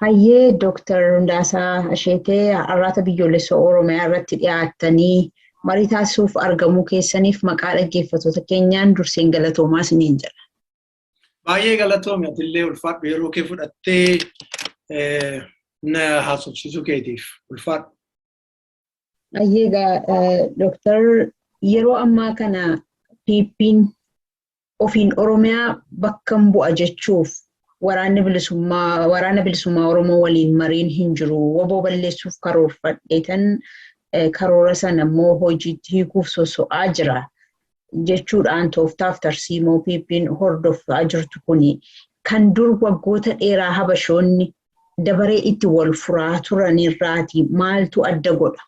Hayyee Dooktar Hundaasaa Asheetee, Arraata Biyyoolessa Oromiyaa irratti dhiyaattanii marii taasisuuf argamuu keessaniif maqaa dhaggeeffattoota keenyaan durseen galatoomaa isiniin jedha. Baay'ee galatoomi, atillee ulfaadhu, yeroo kee fudhattee na haasofsiisuu keetiif ulfaadhu. Hayyee egaa Dooktar, yeroo ammaa kana PP'n ofiin Oromiyaa bakka hin bu'a jechuuf waraanni bilisummaa waraana bilisummaa Oromoo waliin mariin hin jiru. Woboo balleessuuf karoorfadheetan karoora sana immoo hojiitti hiikuuf soso'aa jira jechuudhaan tooftaaf tarsiimoo PP'n hordofaa jirtu kuni kan dur waggoota dheeraa Habashoonni dabaree itti wal furaa turanirraati maaltu adda godha?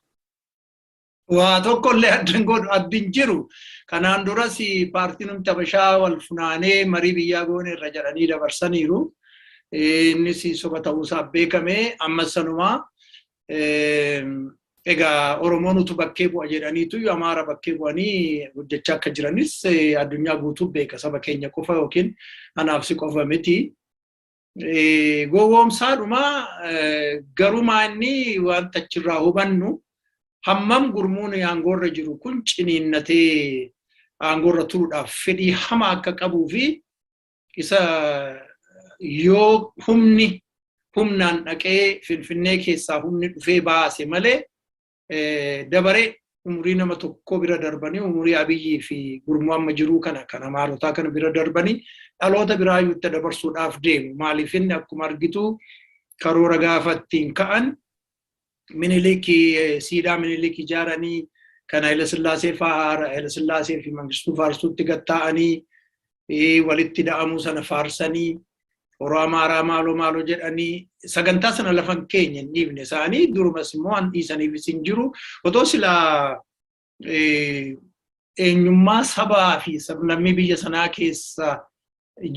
Waa tokkollee adda hin godhu, addi hin jiru. Kanaan duras paartiin humti Habashaa wal funaanee marii biyyaa goone irra jedhanii dabarsaniiru. Innis soba ta'uusaa beekame, ammas sanumaa. Egaa Oromoon utuu bakkee bu'a jedhaniitu Amaara bakkee bu'anii hojjechaa akka jiranis addunyaa guutuu beeka, saba keenya qofa yookiin anaaf si qofa miti. Gowwoomsaadhuma garumaa inni wanta achirraa hubannu hammam gurmuun aangoorra jiru kun ciniinnatee aangoorra turuudhaaf fedhii hamaa akka qabuu fi isa yoo humni humnaan dhaqee Finfinnee keessaa humni dhufee baase malee dabaree umurii nama tokkoo bira darbanii, umurii Abiyyii fi gurmuu amma jiruu kana kan Amaarotaa kana bira darbanii dhaloota biraayyuu itti dabarsuudhaaf deemu. Maaliif inni akkuma argitu karoora gaafa ittiin ka'an Minilik, siidaa Minilik ijaaranii, kan Haayila Sillaasee fa'aa, Haayila Sillaasee fi Mangistuu faarsuutti gatta'anii, walitti da'amuu sana faarsanii, Horoo Amaaraa maaloo maaloo jedhanii sagantaa sana lafa hin keenye, hin dhiifne isaanii. Durumas immoo waan dhiisaniifis hin jiru. Otoo silaa eenyummaa sabaa fi sablammii biyya sanaa keessa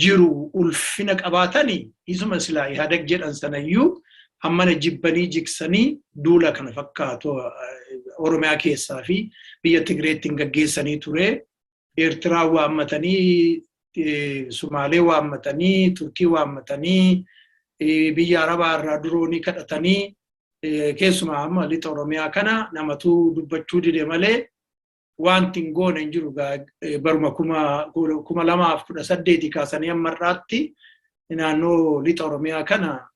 jiru ulfina qabaatanii, isuma silaa Ihaadag jedhan sanayyuu hammana jibbanii jigsanii duula kana fakkaatu Oromiyaa keessaa fi biyya Tigreetti hin gaggeessanii ture. Eertiraa waammatanii, Sumaalee waammatanii, Turkii waammatanii, biyya Arabaa irraa duroonii kadhatanii, keessumaa amma lixa Oromiyaa kana namatu dubbachuu dide malee wanti hin goone hin jiru. Baruma 2018 kaasanii amma irraatti naannoo lixa Oromiyaa kana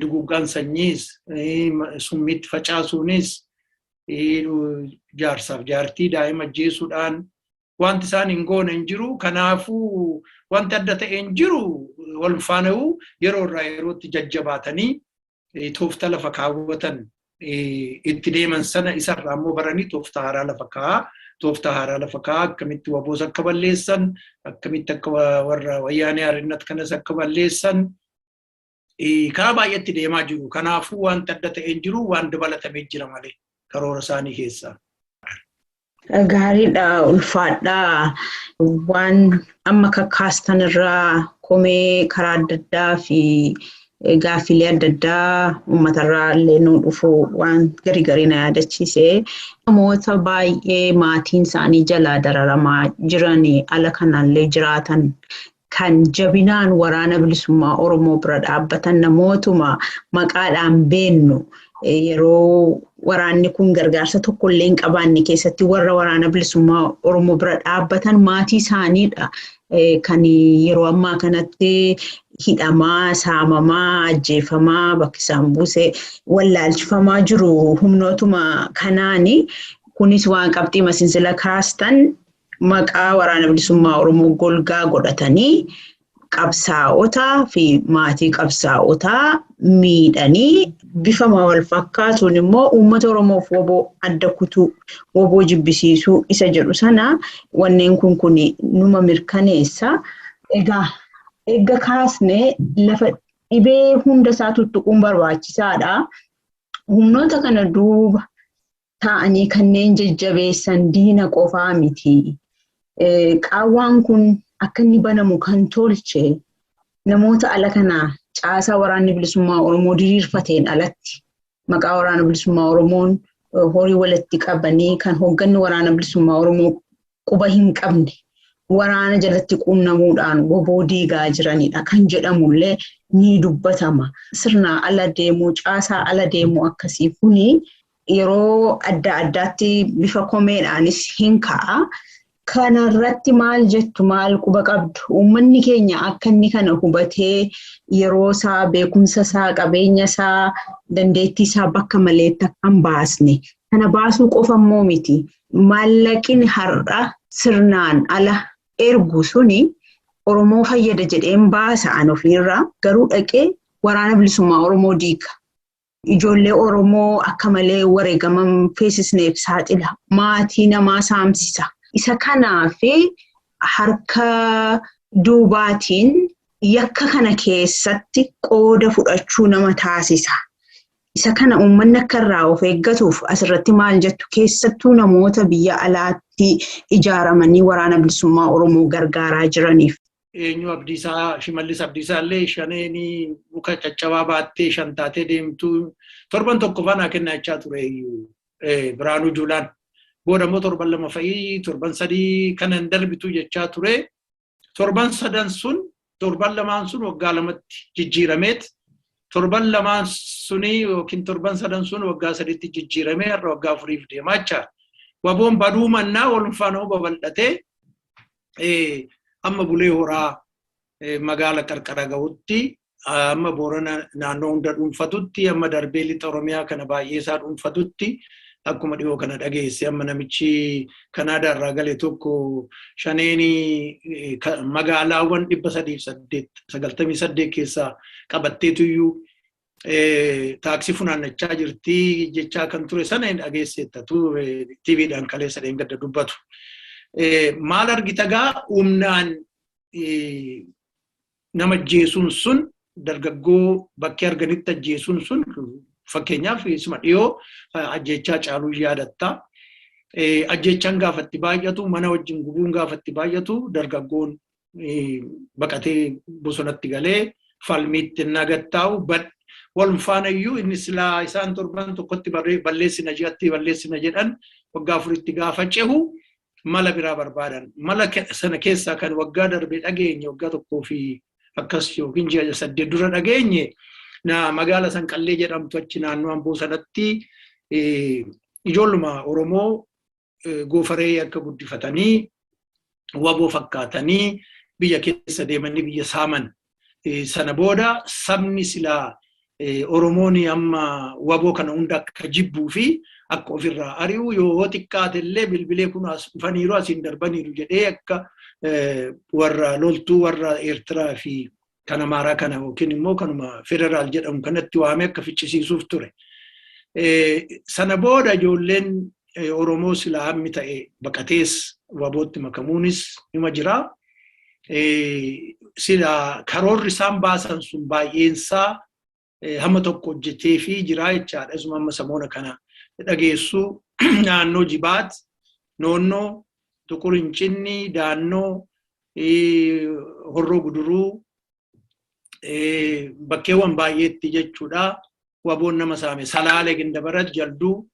duguggaan sanyiis, summiitti facaasuunis, jaarsaaf jaartii daa'ima ajjeesuudhaan wanti isaan hin goone hin jiru. Kanaafuu wanti adda ta'e hin jiru. Wal faana'uu yeroo irraa yerootti jajjabaatanii toofta lafa kaawwatan itti deeman sana isarraa immoo baranii toofta haaraa lafa kaa'aa. Toofta haaraa lafa kaa'aa akkamitti waboos akka balleessan, akkamitti akka warra Wayyaanee Arinnat kanas akka balleessan karaa baay'eetti deemaa jiru. Kanaafuu wanti adda ta'e hin jiru, waan dabalatamee jira malee karoora isaanii keessaa. Gaariidha, ulfaadhaa. Waan amma kakkaastan irraa komee karaa adda addaa fi gaaffiilee adda addaa uummatarraa illee nu dhufu waan garii garii na yaadachiise. Namoota baay'ee maatiin isaanii jalaa dararamaa jiran, ala kanallee jiraatan, kan jabinaan waraana bilisummaa Oromoo bira dhaabbatan, namootuma maqaadhaan beennu, yeroo waraanni kun gargaarsa tokkollee hin qabaanne keessatti warra waraana bilisummaa Oromoo bira dhaabbatan maatii isaaniidha. Kan yeroo ammaa kanatti hidhamaa, saamamaa, ajjeefamaa, bakki isaan buuse wallaalchifamaa jiru humnootuma kanaani. Kunis waan qabxii masinsila kaastan, maqaa waraana bilisummaa Oromoo golgaa godhatanii qabsaa'otaa fi maatii qabsaa'otaa miidhanii, bifa wal fakkaatuun immoo uummata Oromoof woboo adda kutuu, woboo jibbisiisuu isa jedhu sana wanneen kun numa mirkaneessa. Egaa eegga kaasnee lafa dhibee hunda isaa tuttuquun barbaachisaadha. Humnoota kana duuba taa'anii kanneen jajjabeessan diina qofaa miti. Qaawwaan kun akka inni banamu kan tolche namoota ala kanaa caasaa waraanni bilisummaa Oromoo diriirfateen alatti maqaa waraana bilisummaa Oromoon horii walitti qabanii, kan hoogganni waraana bilisummaa Oromoo quba hin qabne, waraana jalatti quunnamuudhaan WBO diigaa jiranidha kan jedhamullee ni dubbatama. Sirna ala deemuu, caasaa ala deemuu akkasii kuni yeroo adda addaatti bifa komeedhaanis hin ka'a. Kanarratti maal jettu, maal quba qabdu? Uummanni keenya akka inni kana hubatee yeroo isaa, beekumsa isaa, qabeenya isaa, dandeettii isaa bakka maleetti akka hin baasne. Kana baasuu qofa immoo miti. Maallaqni har'a sirnaan ala ergu suni Oromoo fayyada jedheen baasa an ofiirraa, garuu dhaqee Waraana Bilisummaa Oromoo diiga. Ijoollee Oromoo akka malee wareegaman feesisneef saaxila. Maatii namaa saamsisa. Isa kanaaf harka duubaatiin yakka kana keessatti qooda fudhachuu nama taasisa. Isa kana uummanni akka irraa of eeggatuuf asirratti maal jettu, keessattuu namoota biyya alaatti ijaaramanii Waraana Bilisummaa Oromoo gargaaraa jiraniif? Eenyu, Abdiisaa, Shimallis Abdiisaa illee shaneenii muka caccabaa baattee shan taatee deemtu torban tokko fanaa kennaa ture iyyuu Biraanuu Juulaan. Booda immoo torban 2 fa'ii, torban 3 kanan darbitu jechaa ture. Torban sadan sun, torban lamaan sun waggaa 2tti jijjiirameet, torban lamaan sunii yookiin torban sadan sun waggaa 3tti jijjiiramee har'a waggaa 4f deemaa jira. WBOn baduu mannaa walum faana babal'atee amma Bulee Horaa magaala qarqara gahutti, amma Boorana naannoo hunda dhuunfatutti, amma darbee lixa Oromiyaa kana baay'ee isaa dhuunfatutti, akkuma dhiyoo kana dhageesse, amma namichi Kanaadaa irraa gale tokko shaneeni magaalaawwan 398 keessaa qabatteetuyyuu taaksii funaannachaa jirti jechaa kan ture sana hin dhageesseetta TVdhaan kaleessa dheengadda dubbatu. Maal argita gaa, humnaan nama ajjeesuun sun, dargaggoo bakkee arganitti ajjeesuun sun, fakkeenyaaf isuma dhiyoo ajjeechaa Caaluu yaadatta. Ajjeechaan gaafatti baay'atu, mana wajjin gubuun gaafatti baay'atu, dargaggoon baqatee bosonatti galee falmiitti nagattaa'u walum faanayyuu inni silaa isaan torban tokkotti balleessina, ji'atti balleessina jedhan waggaa 4tti gaafa cehu mala biraa barbaadan. Mala sana keessaa kan waggaa darbe dhageenye, waggaa tokkoo fi akkas yookiin ji'a 8 dura dhageenye, na magaala Sanqallee jedhamtu achi naannoo Amboo sanatti ijoolluma Oromoo goofaree akka guddifatanii WBO fakkaatanii biyya keessa deemanii biyya saaman. Sana booda sabni silaa Oromoon amma WBO kana hunda akka jibbuu fi akka ofirraa ari'u, yoo xiqqaate illee bilbilee kun as dhufaniiru, asiin darbaniiru jedhee akka warra loltuu warra Eertiraa fi kan Amaaraa kana yookiin immoo kanuma federaal jedhamu kanatti waamee akka ficcisiisuuf ture. Sana booda ijoolleen Oromoo silaa hammi ta'e baqatees WBOtti makamuunis nima jira. Sila karoorri isaan baasan sun baay'eensaa hamma tokko hojjetee fi jira jechaadha. Isuma amma samoona kana dhageessu, naannoo Jibaat, Noonnoo, Tuqur Hincinni, Daannoo, Horroo Guduruu, bakkeewwan baay'eetti jechuudha. WBOn nama saame Salaalee, Gindabarat, Jalduu,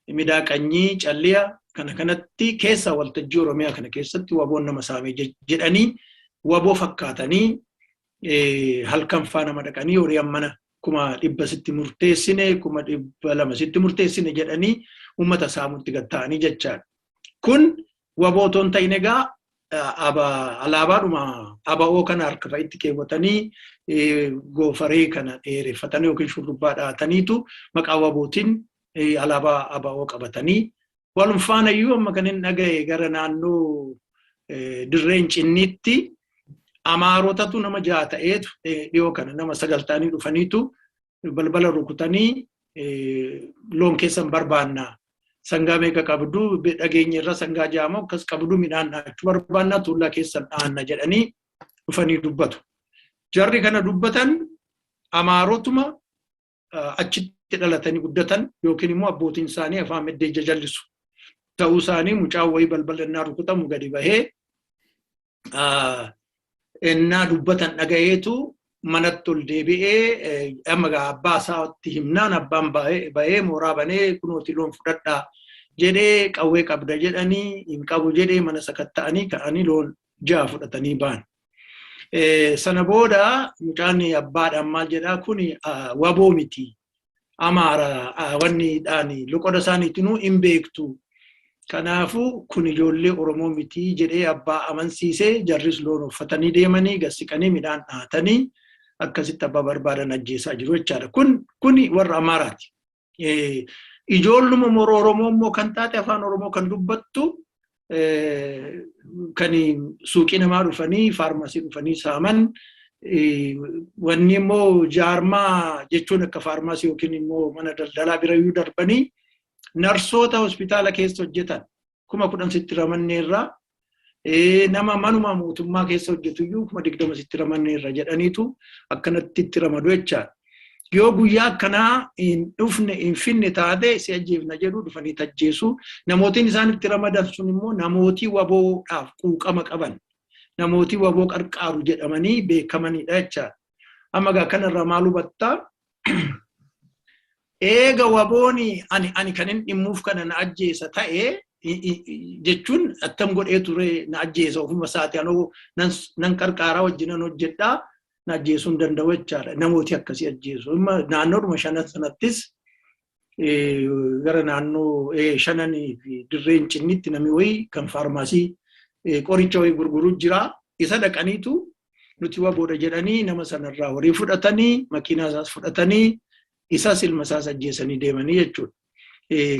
Midaa Qanyii, Calliya kana kanatti keessa waltajjii Oromiyaa kana keessatti WBOn nama saame jedhanii WBO fakkaatanii halkan faa nama dhaqanii horii ammana 100,000 sitti murteessine, 200,000 sitti murteessine jedhanii uummata saamutti gad ta'anii jechaadha. Kun WBO otoo hin ta'in egaa alaabaadhuma ABO kana harka fa'itti keewwatanii, goofaree kana dheereffatanii yookiin shurrubbaa dhahataniitu maqaa WBOtiin alaabaa ABO qabatanii walum faanayyuu amma kan hin dhagaye gara naannoo Dirreen Cinniitti Amaarotatu nama ja'a ta'eetu dhiyoo kana nama sagal ta'anii dhufaniitu balbala rukutanii, loon keessan barbaanna, sangaa meeqa qabdu dhageenya irra, sangaa ja'amoo akkas qabdu, midhaan dhahachuu barbaanna, tuullaa keessan dhahanna jedhanii dhufanii dubbatu. Jarri kana dubbatan Amaarotuma achitti dhalatanii guddatan yookiin immoo abbootiin isaanii afaan meddee jajallisu ta'uu isaanii mucaan wayii balbala innaa rukutamu gadi bahee ennaa dubbatan dhagayeetu manatti ol deebi'ee, amma abbaa isaatti himnaan abbaan bahee mooraa banee kunooti loon fudhadhaa jedhee, qawwee qabda jedhanii, hin qabu jedhee, mana sakatta'anii ka'anii loon 6 fudhatanii ba'an. Sana booda mucaan abbaadhaan maal jedhaa, kun WBO miti. Amaara wanni dhaan loqoda isaaniitinuu hin beektu. Kanaafuu kun ijoollee Oromoo miti jedhee abbaa amansiisee, jarris loon uffatanii deemanii gassiqanii midhaan dhahatanii akkasitti abbaa barbaadan ajjeesaa jiru jechaadha. Kuni warra Amaaraati. Ijoolluma Oromoo immoo kan taate, afaan Oromoo kan dubbattu, kan suuqii namaa dhufanii, faarmasii dhufanii saaman, wanni immoo jaarmaa jechuun akka faarmasii yookiin immoo mana daldalaa birayyuu darbanii narsoota hospitaala keessa hojjetan 10,000 sitti ramanneerraa, nama manuma mootummaa keessa hojjetuyyuu 20,000 sitti ramanneerra jedhaniitu akkanatti itti ramadu jechaadha. Yoo guyyaa akkanaa hin dhufne, hin finne taate, si ajjeefna jedhu, dhufanii tajjeesu. Namootiin isaan itti ramadan sun immoo namootii WBOdhaaf quuqama qaban, namootii WBO qarqaaru jedhamanii beekamanidha jechaadha. Amma egaa kanarraa maal hubattaa? Eega WBOn ani kan hin dhimmuuf kana na ajjeesa ta'e jechuun, attam godhee ture na ajjeesa? Ofuma isaati anoo nan qarqaaraa, wajjinan hojjedhaa, na ajjeesuu hin danda'u jechaadha. Namooti akkasii ajjeesu. Naannoodhuma shanan sanattis, gara naannoo shananii fi dirreen cinnitti namni wayii kan faarmaasii qoricha wayii gurguruu jira. Isa dhaqaniitu nuti WBOdha jedhanii nama sanarraa horii fudhatanii, makiinaa isaas fudhatanii, isas ilma isaas ajjeesanii deemanii jechuudha.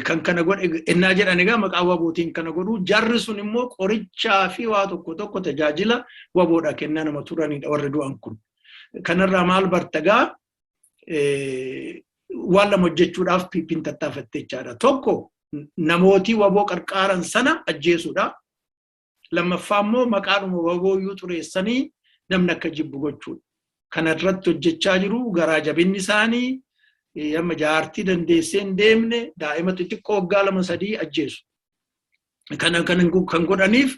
Kan kana godhe ennaa jedhan, egaa maqaa WBOtiin kana godhu. Jarri sun immoo qorichaa fi waa tokko tokko tajaajila WBOdha kennaa nama turanidha warri du'an kun. Kanarraa maal bartagaa? Waan lama hojjechuudhaaf PP'n tattaafatte jechaadha. Tokko, namootii WBO qarqaaran sana ajjeesuudha. Lammaffaa immoo maqaadhuma WBO iyyuu xureessanii namni akka jibbu gochuudha. Kana irratti hojjechaa jiru. Garaa jabinni isaanii amma jaartii dandeessee hin deemne, daa'ima xixiqqoo waggaa 2 3 ajjeesu. Kana kan godhaniif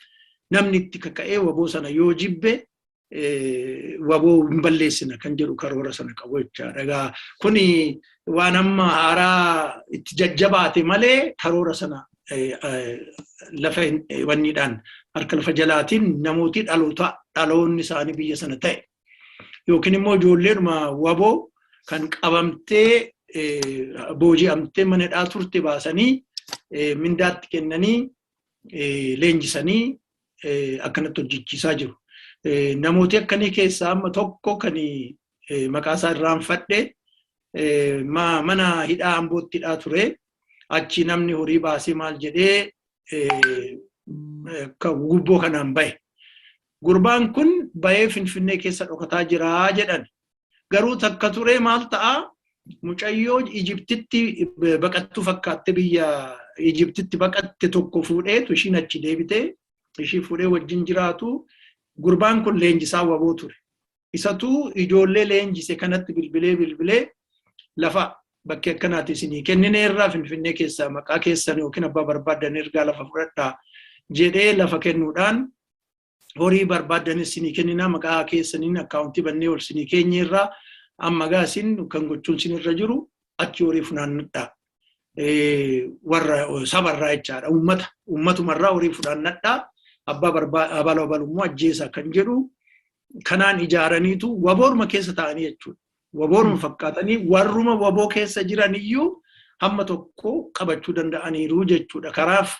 namni itti kaka'ee WBO sana yoo jibbe WBO hin balleessina kan jedhu karoora sana qabu jechaadha. Egaa kuni waan amma haaraa itti jajjabaate malee, karoora sana lafa wanniidhaan harka lafa jalaatiin namooti dhaloota dhaloonni isaanii biyya sana ta'e yookiin immoo ijoolleedhuma WBO kan qabamtee booji'amtee mana hidhaa turte baasanii mindaatti kennanii leenjisanii akkanatti hojjechiisaa jiru. Namooti akkanii keessaa amma tokko kan maqaa isaa irraanfadhe, mana hidhaa Ambootti hidhaa ture. Achi namni horii baasee maal jedhee gubboo kanaan bahe. Gurbaan kun bahee Finfinnee keessa dhokataa jiraa jedhan. Garuu takka turee maal ta'a? Mucayyoo Ijiptitti baqattuu fakkaatte, biyya Ijiptitti baqatte tokko fuudheetu ishiin achi deebitee ishii fuudhee wajjin jiraatu. Gurbaan kun leenjisaa WBO ture. Isatu ijoollee leenjise kanatti bilbilee bilbilee, lafa bakki akkanaati isinii kennineerraa, Finfinnee keessaa maqaa keessan yookiin abbaa barbaaddan ergaa, lafa fudhadhaa jedhee, lafa kennuudhaan horii barbaaddanis isinii kenninaa, maqaa keessaniin akkaawuntii bannee ol isinii keenyeerraa, amma gaa isin kan gochuun isinirra jiru achi horii funaannadhaa. Warra sabarraa jechaadha. Uummata uummatumarraa horii funaannadhaa, abbaa abaloo abalummoo ajjeesa kan jedhu kanaan ijaaraniitu WBOruma keessa ta'anii jechuudha. WBOruma fakkaatanii warruma WBO keessa jiran iyyuu hamma tokko qabachuu danda'aniiru jechuudha. Karaaf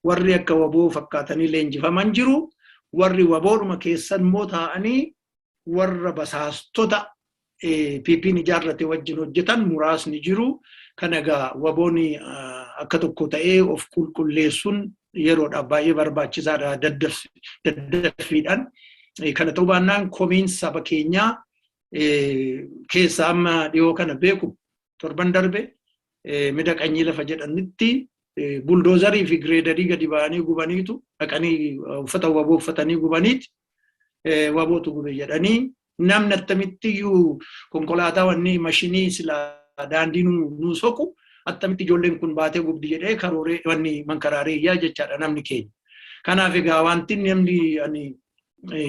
warri akka WBO fakkaatanii leenjifaman jiru. Warri WBOruma keessa immoo taa'anii warra basaastota PP'n ijaarrate wajjin hojjetan muraasni jiru. Kana egaa WBOn akka tokko ta'ee of qulqulleessuun yeroodhaaf baay'ee barbaachisaadha, daddaffiidhaan. Kana ta'uu baannaan komiin saba keenyaa keessa amma dhiyoo kana beeku, torban darbe mida qanyii lafa jedhanitti buldoozarii fi gireedarii gadi ba'anii gubaniitu, dhaqanii uffata WBO uffatanii gubaniiti, WBOtu gube jedhanii. Namni attamitti iyyuu konkolaataa wanni mashinii silaa daandii nu soqu attamitti ijoolleen kun baatee gubdi jedhee karooree wanni mankaraaree iyyaa jechaadha namni keenya. Kanaaf egaa wanti namni ani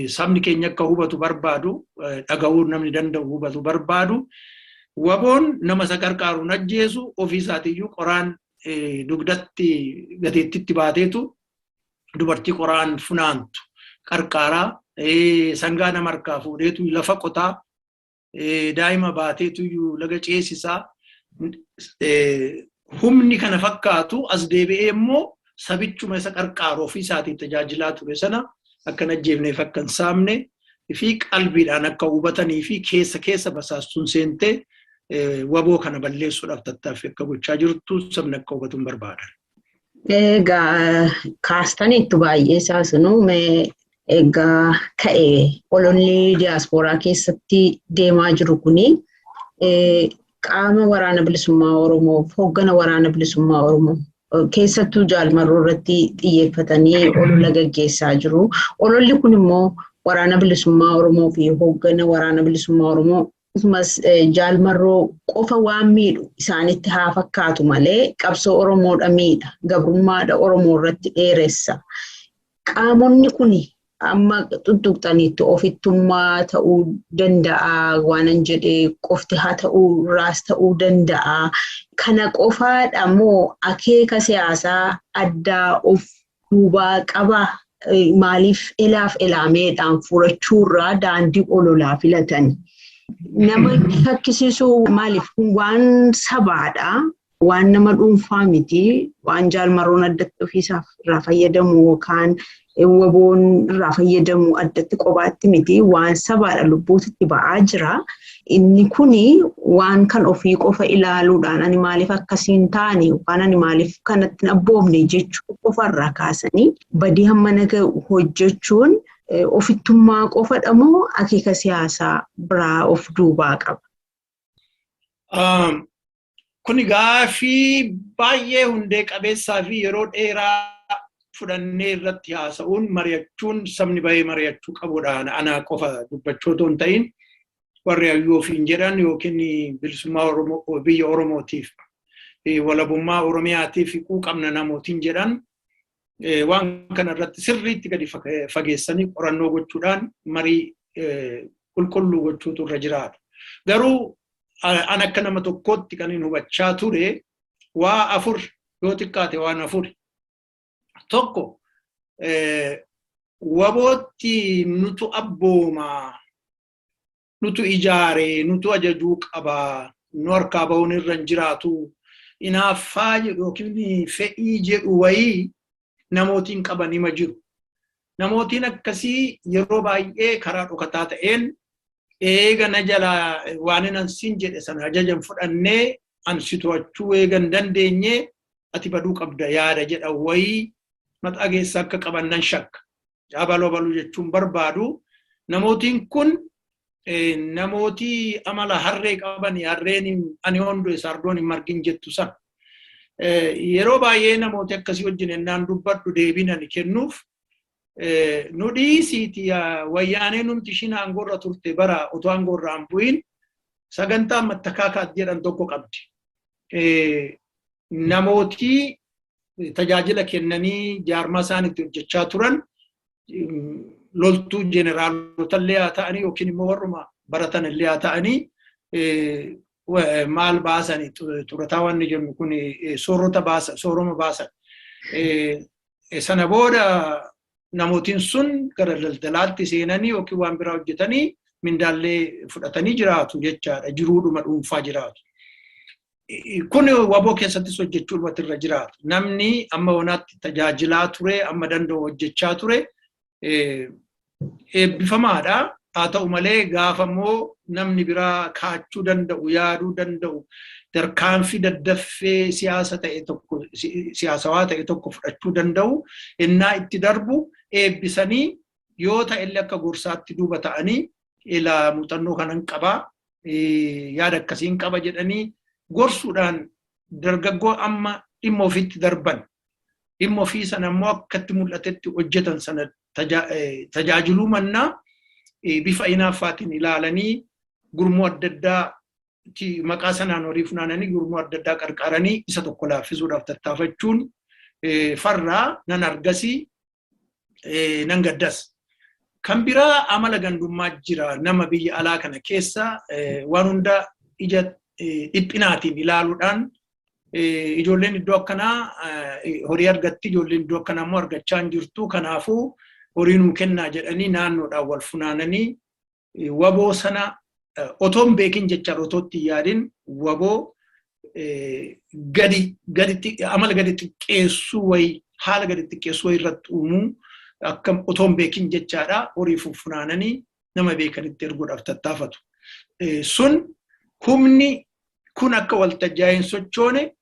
sabni keenya akka hubatu barbaadu, dhaga'uu namni danda'u hubatu barbaadu, WBOn nama isa qarqaaruun ajjeesu, ofii isaatiiyyuu qoraan dugdatti gateettitti baateetu dubartii qoraan funaantu. Qarqaaraa, sangaa nama harkaa fuudheetu lafa qotaa, daa'ima baateetu laga ceesisaa. Humni kana fakkaatu as deebi'ee immoo sabichuma isa qarqaaru ofii isaatiin tajaajilaa ture sana akka hin ajjeefneef, akka hin saamne fi qalbiidhaan akka hubatanii fi keessa keessa basaastuun seentee WBO kana balleessuudhaaf tattaaffii akka gochaa jirtu sabni akka hubatu hin barbaadan. Egaa kaastaniittu baay'ee isaa sunuu. Mee egaa ka'e, ololli diyaaspooraa keessatti deemaa jiru kuni qaama Waraana Bilisummaa Oromoo, hooggana Waraana Bilisummaa Oromoo, keessattuu Jaalmarroo irratti xiyyeeffatanii olola gaggeessaa jiru. Ololli kun immoo Waraana Bilisummaa Oromoo fi hooggana Waraana Bilisummaa Oromoo akkasumas Jaalmarroo qofa waan miidhu isaanitti haa fakkaatu malee, qabsoo Oromoodha miidha. Gabrummaadha Oromoo irratti dheeressa. Qaamonni kun amma tuttuqxaniitti ofittummaa ta'uu danda'a, waanan jedhee qofti haa ta'uu irraas ta'uu danda'a. Kana qofaadha moo akeeka siyaasaa addaa of duubaa qaba? Maaliif elaaf elaameedhaan furachuurraa daandii ololaa filatan? Nama shakkisiisu, maaliif waan sabaadha. Waan nama dhuunfaa miti. Waan Jaalmarroon addatti ofiisaaf irraa fayyadamu yookaan WBOn irraa fayyadamu addatti qobaatti miti. Waan sabaadha, lubbuutti ba'aa jira. Inni kuni waan kan ofii qofa ilaaluudhaan ani maaliif akkasiin taane yookaan ani maaliif kanatti hin abboomne jechuu qofarraa kaasanii badii hamma ga'u hojjechuun ofittummaa qofadha moo akeeka siyaasaa biraa of duubaa qaba? Kuni gaafii baay'ee hundee qabeessaa fi yeroo dheeraa fudhannee irratti haasa'uun, mari'achuun, sabni bahee mari'achuu qabudha. Ana qofa dubbachuu otoo hin ta'in, warri hayyuu ofiin jedhan yookiin bilisummaa Oromoo, biyya Oromootiif, walabummaa Oromiyaatiif quuqamna namootiin jedhan waan kana irratti sirriitti gadi fageessanii qorannoo gochuudhaan marii qulqulluu gochuutu irra jiraata. Garuu an akka nama tokkootti kan hin hubachaa ture waa afur, yoo xiqqaate waan afur. Tokko, WBOtti nutu abboomaa, nutu ijaaree, nutu ajajuu qabaa, nu harkaa bahuun irra hin jiraatu. Inaaffaa jedhu yookiin fedhii jedhu wayii namootiin qaban hima jiru. Namootiin akkasii yeroo baay'ee karaa dhokataa ta'een eega na jalaa waan an siin jedhe sana ajajan fudhannee an si to'achuu eega hin dandeenye ati baduu qabda yaada jedha wayii mataa keessa akka qaban nan shakka. Abaluu abaluu jechuun barbaadu. Namootiin kun namootii amala harree qaban, harreen ani hondu sardoon hin margin jettu sana. Yeroo baay'ee namooti akkasii wajjin ennaan dubbadhu deebiin ani kennuuf, nu dhiisiiti, Wayyaanee numti ishiin aangoorra turte bara otoo aangoorraa hin bu'in sagantaa mattakaakaat jedhan tokko qabdi. Namootii tajaajila kennanii jaarmaa isaan itti hojjechaa turan, loltuu jeneraalota illee haa ta'anii yookiin immoo warruma baratan illee haa ta'anii, maal baasanii, xurataa waan jennu kun, soorota baasan, sooroma baasan. Sana booda namootiin sun gara daldalaatti seenanii yookiin waan biraa hojjetanii mindaallee fudhatanii jiraatu jechaadha. Jiruudhuma dhuunfaa jiraatu. Kun WBO keessattis hojjechuu irra jiraatu. Namni amma onaatti tajaajilaa ture, amma danda'u hojjechaa ture, eebbifamaadha. Haa ta'u malee, gaafa immoo namni biraa kaachuu danda'u, yaaduu danda'u, tarkaanfii daddaffee siyaasa ta'e tokko, siyaasawaa ta'e tokko fudhachuu danda'u, innaa itti darbu eebbisanii, yoo ta'e illee akka gorsaatti duuba ta'anii, ilaa muuxannoo kanan qabaa, yaada akkasiin qaba jedhanii gorsuudhaan dargaggoo amma dhimma ofiitti darban, dhimma ofii sana immoo akkatti mul'atetti hojjetan sana tajaajiluu mannaa, bifa hinaaffaatiin ilaalanii gurmuu adda addaa maqaa sanaan horii funaananii, gurmuu adda addaa qarqaaranii isa tokko laaffisuudhaaf tattaafachuun farraa nan argasii, nan gaddas. Kan biraa amala gandummaa jira. Nama biyya alaa kana keessa waan hunda ija dhiphinaatiin ilaaluudhaan ijoolleen iddoo akkanaa horii argatti, ijoolleen iddoo akkanaa immoo argachaa hin jirtu. Kanaafuu horii nuu kennaa jedhanii naannoodhaan wal funaananii waboo sana otoo hin beekin jechaan, otoo itti yaadin, waboo gadi gaditti amala gadi xiqqeessuu wayii, haala gadi xiqqeessuu wayii irratti uumuu, akka otoo hin beekin jechaadha, horii funaananii nama beekanitti erguudhaaf tattaafatu. Sun humni kun akka waltajjaa hin sochoone,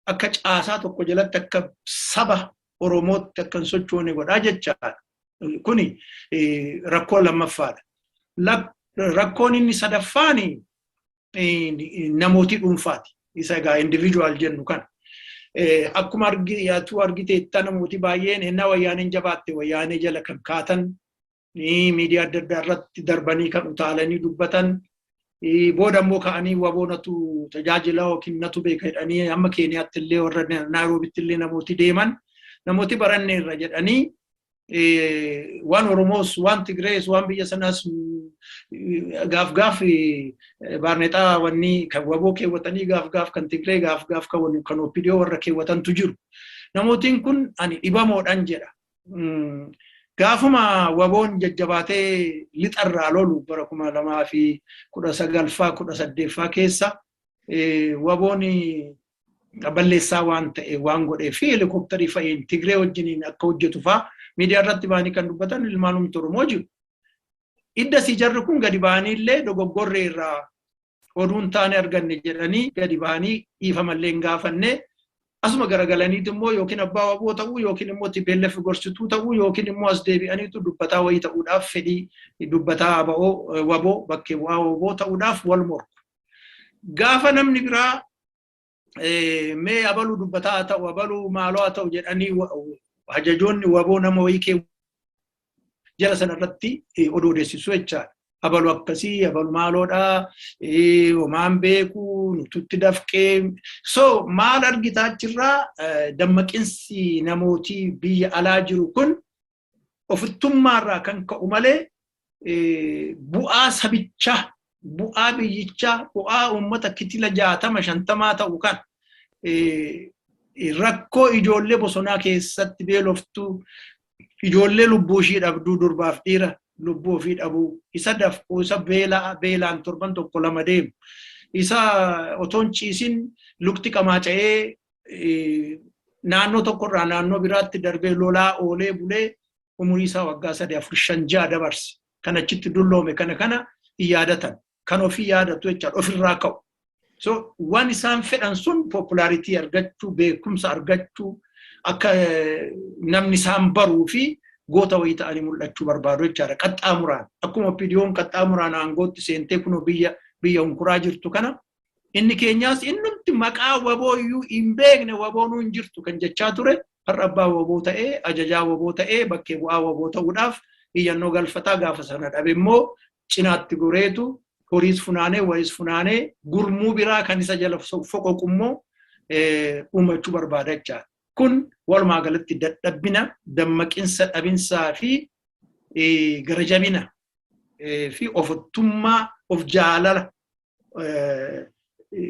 akka caasaa tokko jalatti, akka saba Oromootti akka hin sochoone godhaa jechaadha. Kuni rakkoo lammaffaadha. Rakkoon inni sadaffaan namootii dhuunfaati. Isa egaa individual jennu kana. Akkuma argitu argiteetta, namooti baay'een ennaa Wayyaaneen jabaatte Wayyaanee jala kan kaatan, miidiyaa adda addaa irratti darbanii kan utaalanii dubbatan, booda immoo ka'anii waboonatu tajaajila yookiin natu beeka jedhanii hamma Keeniyaatti illee, warra Naayiroobitti illee namooti deeman, namooti baranneerra jedhanii waan Oromoos, waan Tigirees, waan biyya sanaas gaaf gaaf baarneexaa wanni kan waboo keewwatanii, gaaf gaaf kan Tigiree, gaaf gaaf kan OPDO warra keewwatantu jiru. Namootiin kun ani dhibamoodhaan jedha. Gaafuma waboon jajjabaatee lixarraa lolu bara 2019ffaa 18ffaa keessa, waboon balleessaa waan ta'e waan godhee fi helikopterii fa'iin Tigree wajjiniin akka hojjetu fa'aa miidiyaa irratti ba'anii kan dubbatan ilmaan Oromoo jiru. Idda si jarri kun gadi ba'anii illee dogoggorree irraa oduun taane arganne jedhanii gadi ba'anii dhiifamallee hin gaafanne, asuma garagalaniitu immoo yookiin abbaa waboo ta'uu, yookiin immoo TPLF gorsituu ta'uu, yookiin immoo as deebi'aniitu dubbataa wayii ta'uudhaaf, fedhii dubbataa aba'oo waboo, bakkee bu'aa waboo ta'uudhaaf wal morku. Gaafa namni biraa mee abaluu dubbataa haa ta'u, abaluu maaloo haa ta'u jedhanii ajajoonni waboo nama wayii kee jala sanarratti oduu odeessisu jechaadha. Abalu akkasii, abalu maaloodhaa, homaan beeku, nututti dafqee. So maal argitaa achirraa? Dammaqinsi namootii biyya alaa jiru kun ofittummaarraa kan ka'u malee bu'aa sabichaa, bu'aa biyyichaa, bu'aa uummata kitila 60 50 ta'u kan rakkoo ijoollee bosonaa keessatti beeloftuu, ijoollee lubbuu ishii dhabduu, durbaaf dhiira lubbuu ofii dhabuu, isa dafquu, isa beelaan torban tokko lama deemu, isa otoon ciisin lukti qamaaca'ee naannoo tokkorraa naannoo biraatti darbee lolaa oolee bulee umurii isaa waggaa 3, 4, 5, 6 dabarse, kan achitti dulloome, kana kana hin yaadatan, kan ofii yaadatu jechaadha, ofirraa ka'u. So waan isaan fedhan sun popularity argachuu, beekumsa argachuu, akka namni isaan baruu fi goota wayii ta'anii mul'achuu barbaadu jechaadha. Qaxxaamuraan akkuma OPDOn qaxxaamuraan aangootti seentee kunoo biyya hunkuraa jirtu kana, inni keenyaas innumti maqaa waboo iyyuu hin beekne, waboonuu hin jirtu kan jechaa ture, har'a abbaa waboo ta'ee, ajajaa waboo ta'ee, bakkee bu'aa waboo ta'uudhaaf iyyannoo galfataa, gaafa sana dhabe immoo cinaatti goreetu horiis funaanee, wayiis funaanee, gurmuu biraa kan isa jala foqoqu immoo uumachuu barbaada jechaadha. Kun walumaa galatti dadhabbina, dammaqinsa dhabinsaa fi garajabina fi ofittummaa, of jaalala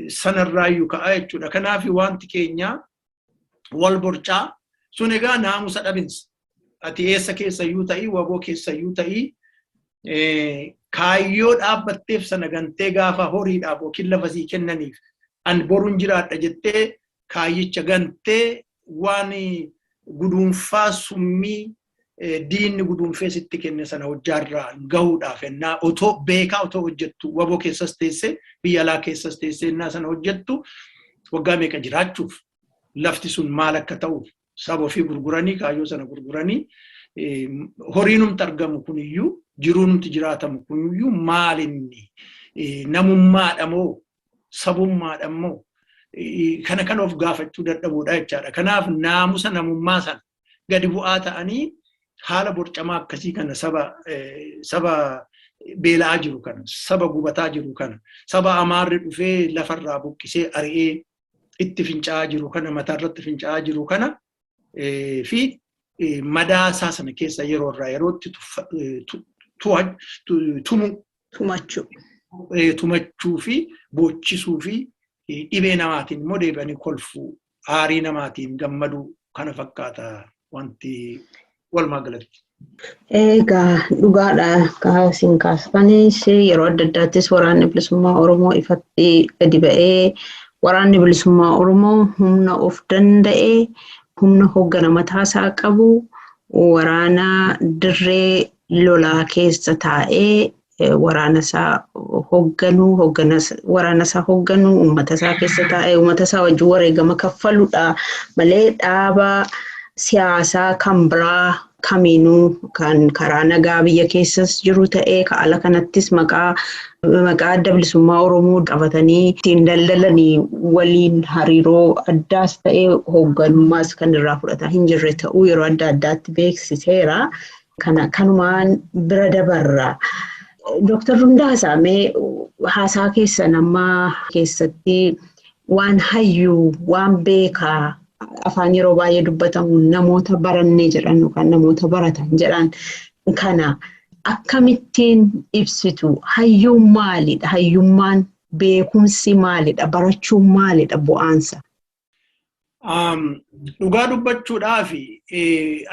sanarraayyuu ka'a jechuudha. Kanaaf wanti keenya wal borcaa sun egaa naamusa dhabinsa. Ati eessa keessayyuu ta'ii, waboo keessayyuu ta'ii, kaayyoo dhaabbatteef sana gantee gaafa horiidhaaf yookiin lafa sii kennaniif an boruun jiraadha jettee kaayyicha gantee waan guduunfaa summii diinni guduunfee sitti kenne sana hojjaarraa gahuudhaaf ennaa otoo beekaa otoo hojjettu, waboo keessas teessee, biyya alaa keessas teessee ennaa sana hojjettu, waggaa meeqa jiraachuuf, lafti sun maal akka ta'uuf, saba ofii gurguranii, kaayyoo sana gurguranii, horiinumti argamu kuniyyuu, jiruunumti jiraatamu kuniyyuu maalinni, namummaadha moo sabummaadha moo, kana kan of gaafachuu dadhabuudha jechaadha. Kanaaf naamusa namummaa sana gadi bu'aa ta'anii haala borcamaa akkasii kana saba beela'aa jiru kana, saba gubataa jiru kana, saba Amaarri dhufee lafarraa buqqisee ari'ee itti fincaa'aa jiru kana, mataarratti fincaa'aa jiru kana fi madaa isaa sana keessa yeroo irraa yerootti tumu Tumachuu. Tumachuu fi boochisuu fi dhibee namaatiin immoo deebi'anii kolfuu, aarii namaatiin gammaduu, kana fakkaata wanti walumaa galatti. Egaa dhugaadha isin kaastanis yeroo adda addaattis Waraanni Bilisummaa Oromoo ifatti gadi ba'ee, Waraanni Bilisummaa Oromoo humna of danda'e, humna hoggana mataasaa qabu, waraana dirree lolaa keessa taa'ee waraana isaa hoogganuu, waraana isaa hoogganuu, uummata isaa keessa taa'ee uummata isaa wajjin wareegama kaffaludha malee dhaaba siyaasaa kan biraa kamiinuu kan karaa nagaa biyya keessas jiru ta'ee ka ala kanattis maqaa Adda Bilisummaa Oromoo qabatanii ittiin daldalanii waliin hariiroo addaas ta'ee hoogganummaas kan irraa fudhataa hin jirre ta'uu yeroo adda addaatti beeksiseera. Kana kanumaan bira dabarra. Dooktar Hundaasaa, mee haasaa keessan ammaa keessatti waan hayyuu, waan beekaa, afaan yeroo baay'ee dubbatamu namoota barannee jedhan yookaan namoota baratan jedhan kana akkamittiin ibsitu? Hayyuun maalidha? Hayyummaan, beekumsi maalidha? Barachuun maalidha bu'aansa? Dhugaa dubbachuudhaaf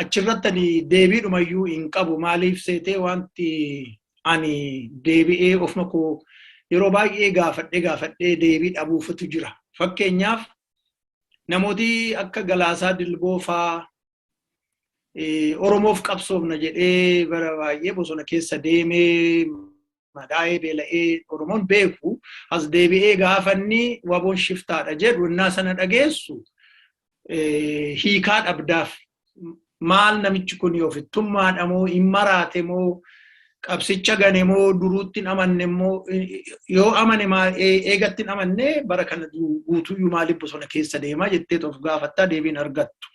achirratti ani deebiidhumayyuu hin qabu. Maaliif seetee, wanti ani deebi'ee ofuma koo yeroo baay'ee gaafadhee gaafadhee deebii dhabuufitu jira. Fakkeenyaaf, namooti akka Galaasaa Dilboo faa Oromoof qabsoofna jedhee bara baay'ee bosona keessa deemee, madaa'ee, beela'ee, Oromoon beeku, as deebi'ee gaafanni WBOn shiftaadha jedhu innaa sana dhageessu hiikaa dhabdaaf. Maal namichi kun, ofittummaadha moo, hin maraate moo, qabsicha gane moo, duruutti hin amanne moo, yoo amane eegatti hin amanne bara kana guutuyyuu maaliif bosona keessa deemaa jettee of gaafattaa, deebiin argattu.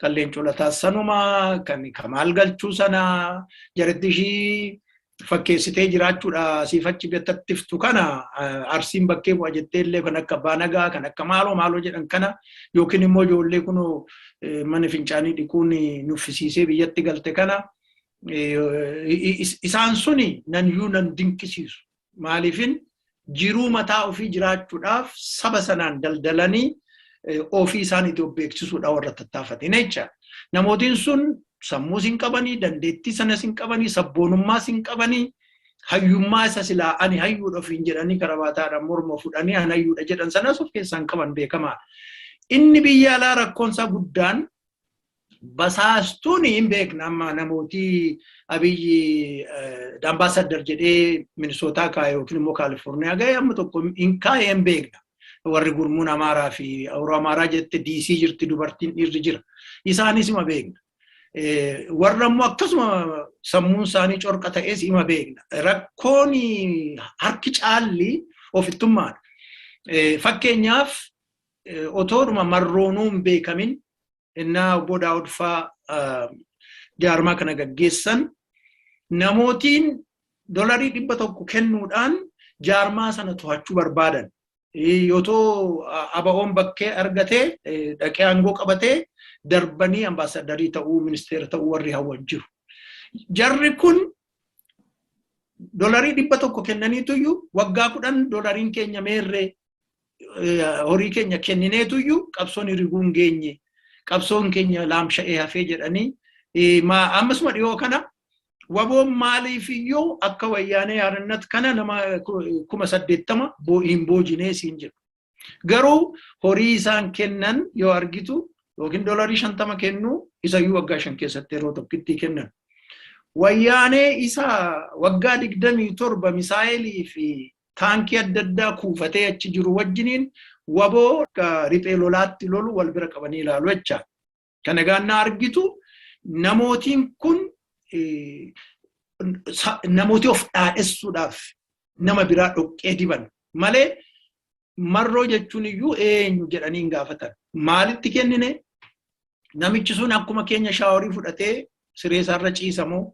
Kan Leencoo Lataa sanuma, kan Kamaal Galchuu sana, jaratti ishii fakkeessitee jiraachuudha siif achi gattattiftu kana, Arsiin bakkee bu'a jettee illee, kan akka Abbaa Nagaa, kan akka maaloo maaloo jedhan kana, yookiin immoo ijoollee kunoo mana fincaanii dhiquun nuffisiisee biyyatti galte kana, isaan suni nan nan dinqisiisu. Maaliifin, jiruu mataa ofii jiraachuudhaaf saba sanaan daldalanii ofii isaaniitii of beeksisuudha warra tattaafatan jecha. Namootiin sun sammuus hin qabanii, dandeettii sanas hin qabanii, sabboonummaas hin qabanii, hayyummaa isa silaa ani hayyuudha ofiin jedhanii karabaataadhaan morma fudhanii ani hayyuudha jedhan sanas of keessaa hin qaban, beekamaadha. Inni biyya alaa rakkoonsaa guddaan basaastuun hin beekna. Amma namootii Abiyyi ambaasaddar jedhee Minisootaa kaa'e yookiin immoo Kaalifoorniyaa ga'e amma tokko hin kaa'e hin beekna. Warri gurmuun Amaaraa fi Awuroo Amaaraa jette diisii jirti, dubartiin dhiirri jira. Isaanis ima beekna. Warra immoo akkasuma sammuun isaanii corqa ta'es ima beekna. Rakkoon harki caalli ofittummaadha. Fakkeenyaaf, otoodhuma marroonuu hin beekamin innaa obbo Daawud faa jaarmaa kana gaggeessan, namootiin $100 kennuudhaan jaarmaa sana to'achuu barbaadan. Yootoo ABO'n bakkee argatee dhaqee aangoo qabatee darbanii ambaasaddarii ta'uu, ministeera ta'uu warri hawwan jiru. Jarri kun $100 kennaniituyyuu waggaa 10 dolariin keenya meerree, horii keenya kennineetuyyuu qabsoon hiriguu hin geenye, qabsoon keenya laamsha'ee hafee jedhanii. Ammasuma dhiyoo kana WBOn maaliifiyyuu akka Wayyaanee Haarinnat kana nama 80,000 hin boojinee siin jedhu. Garuu horii isaan kennan yoo argitu, yookiin $50 kennuu, isayyuu waggaa 5 keessatti yeroo tokkitti kennan. Wayyaanee isa waggaa 27 misaayilii fi taankii adda addaa kuufatee achi jiru wajjiniin WBO riphee lolaatti lolu wal bira qabanii ilaalu jechaadha. Kana gaannaa argitu, namootiin kun namooti of dhaadhessuudhaaf nama biraa dhoqqee diban malee Marroo jechuun iyyuu eenyu jedhanii hin gaafatan. Maalitti kennine? Namichi sun akkuma keenya shaaworii fudhatee siree isaarra ciisamoo,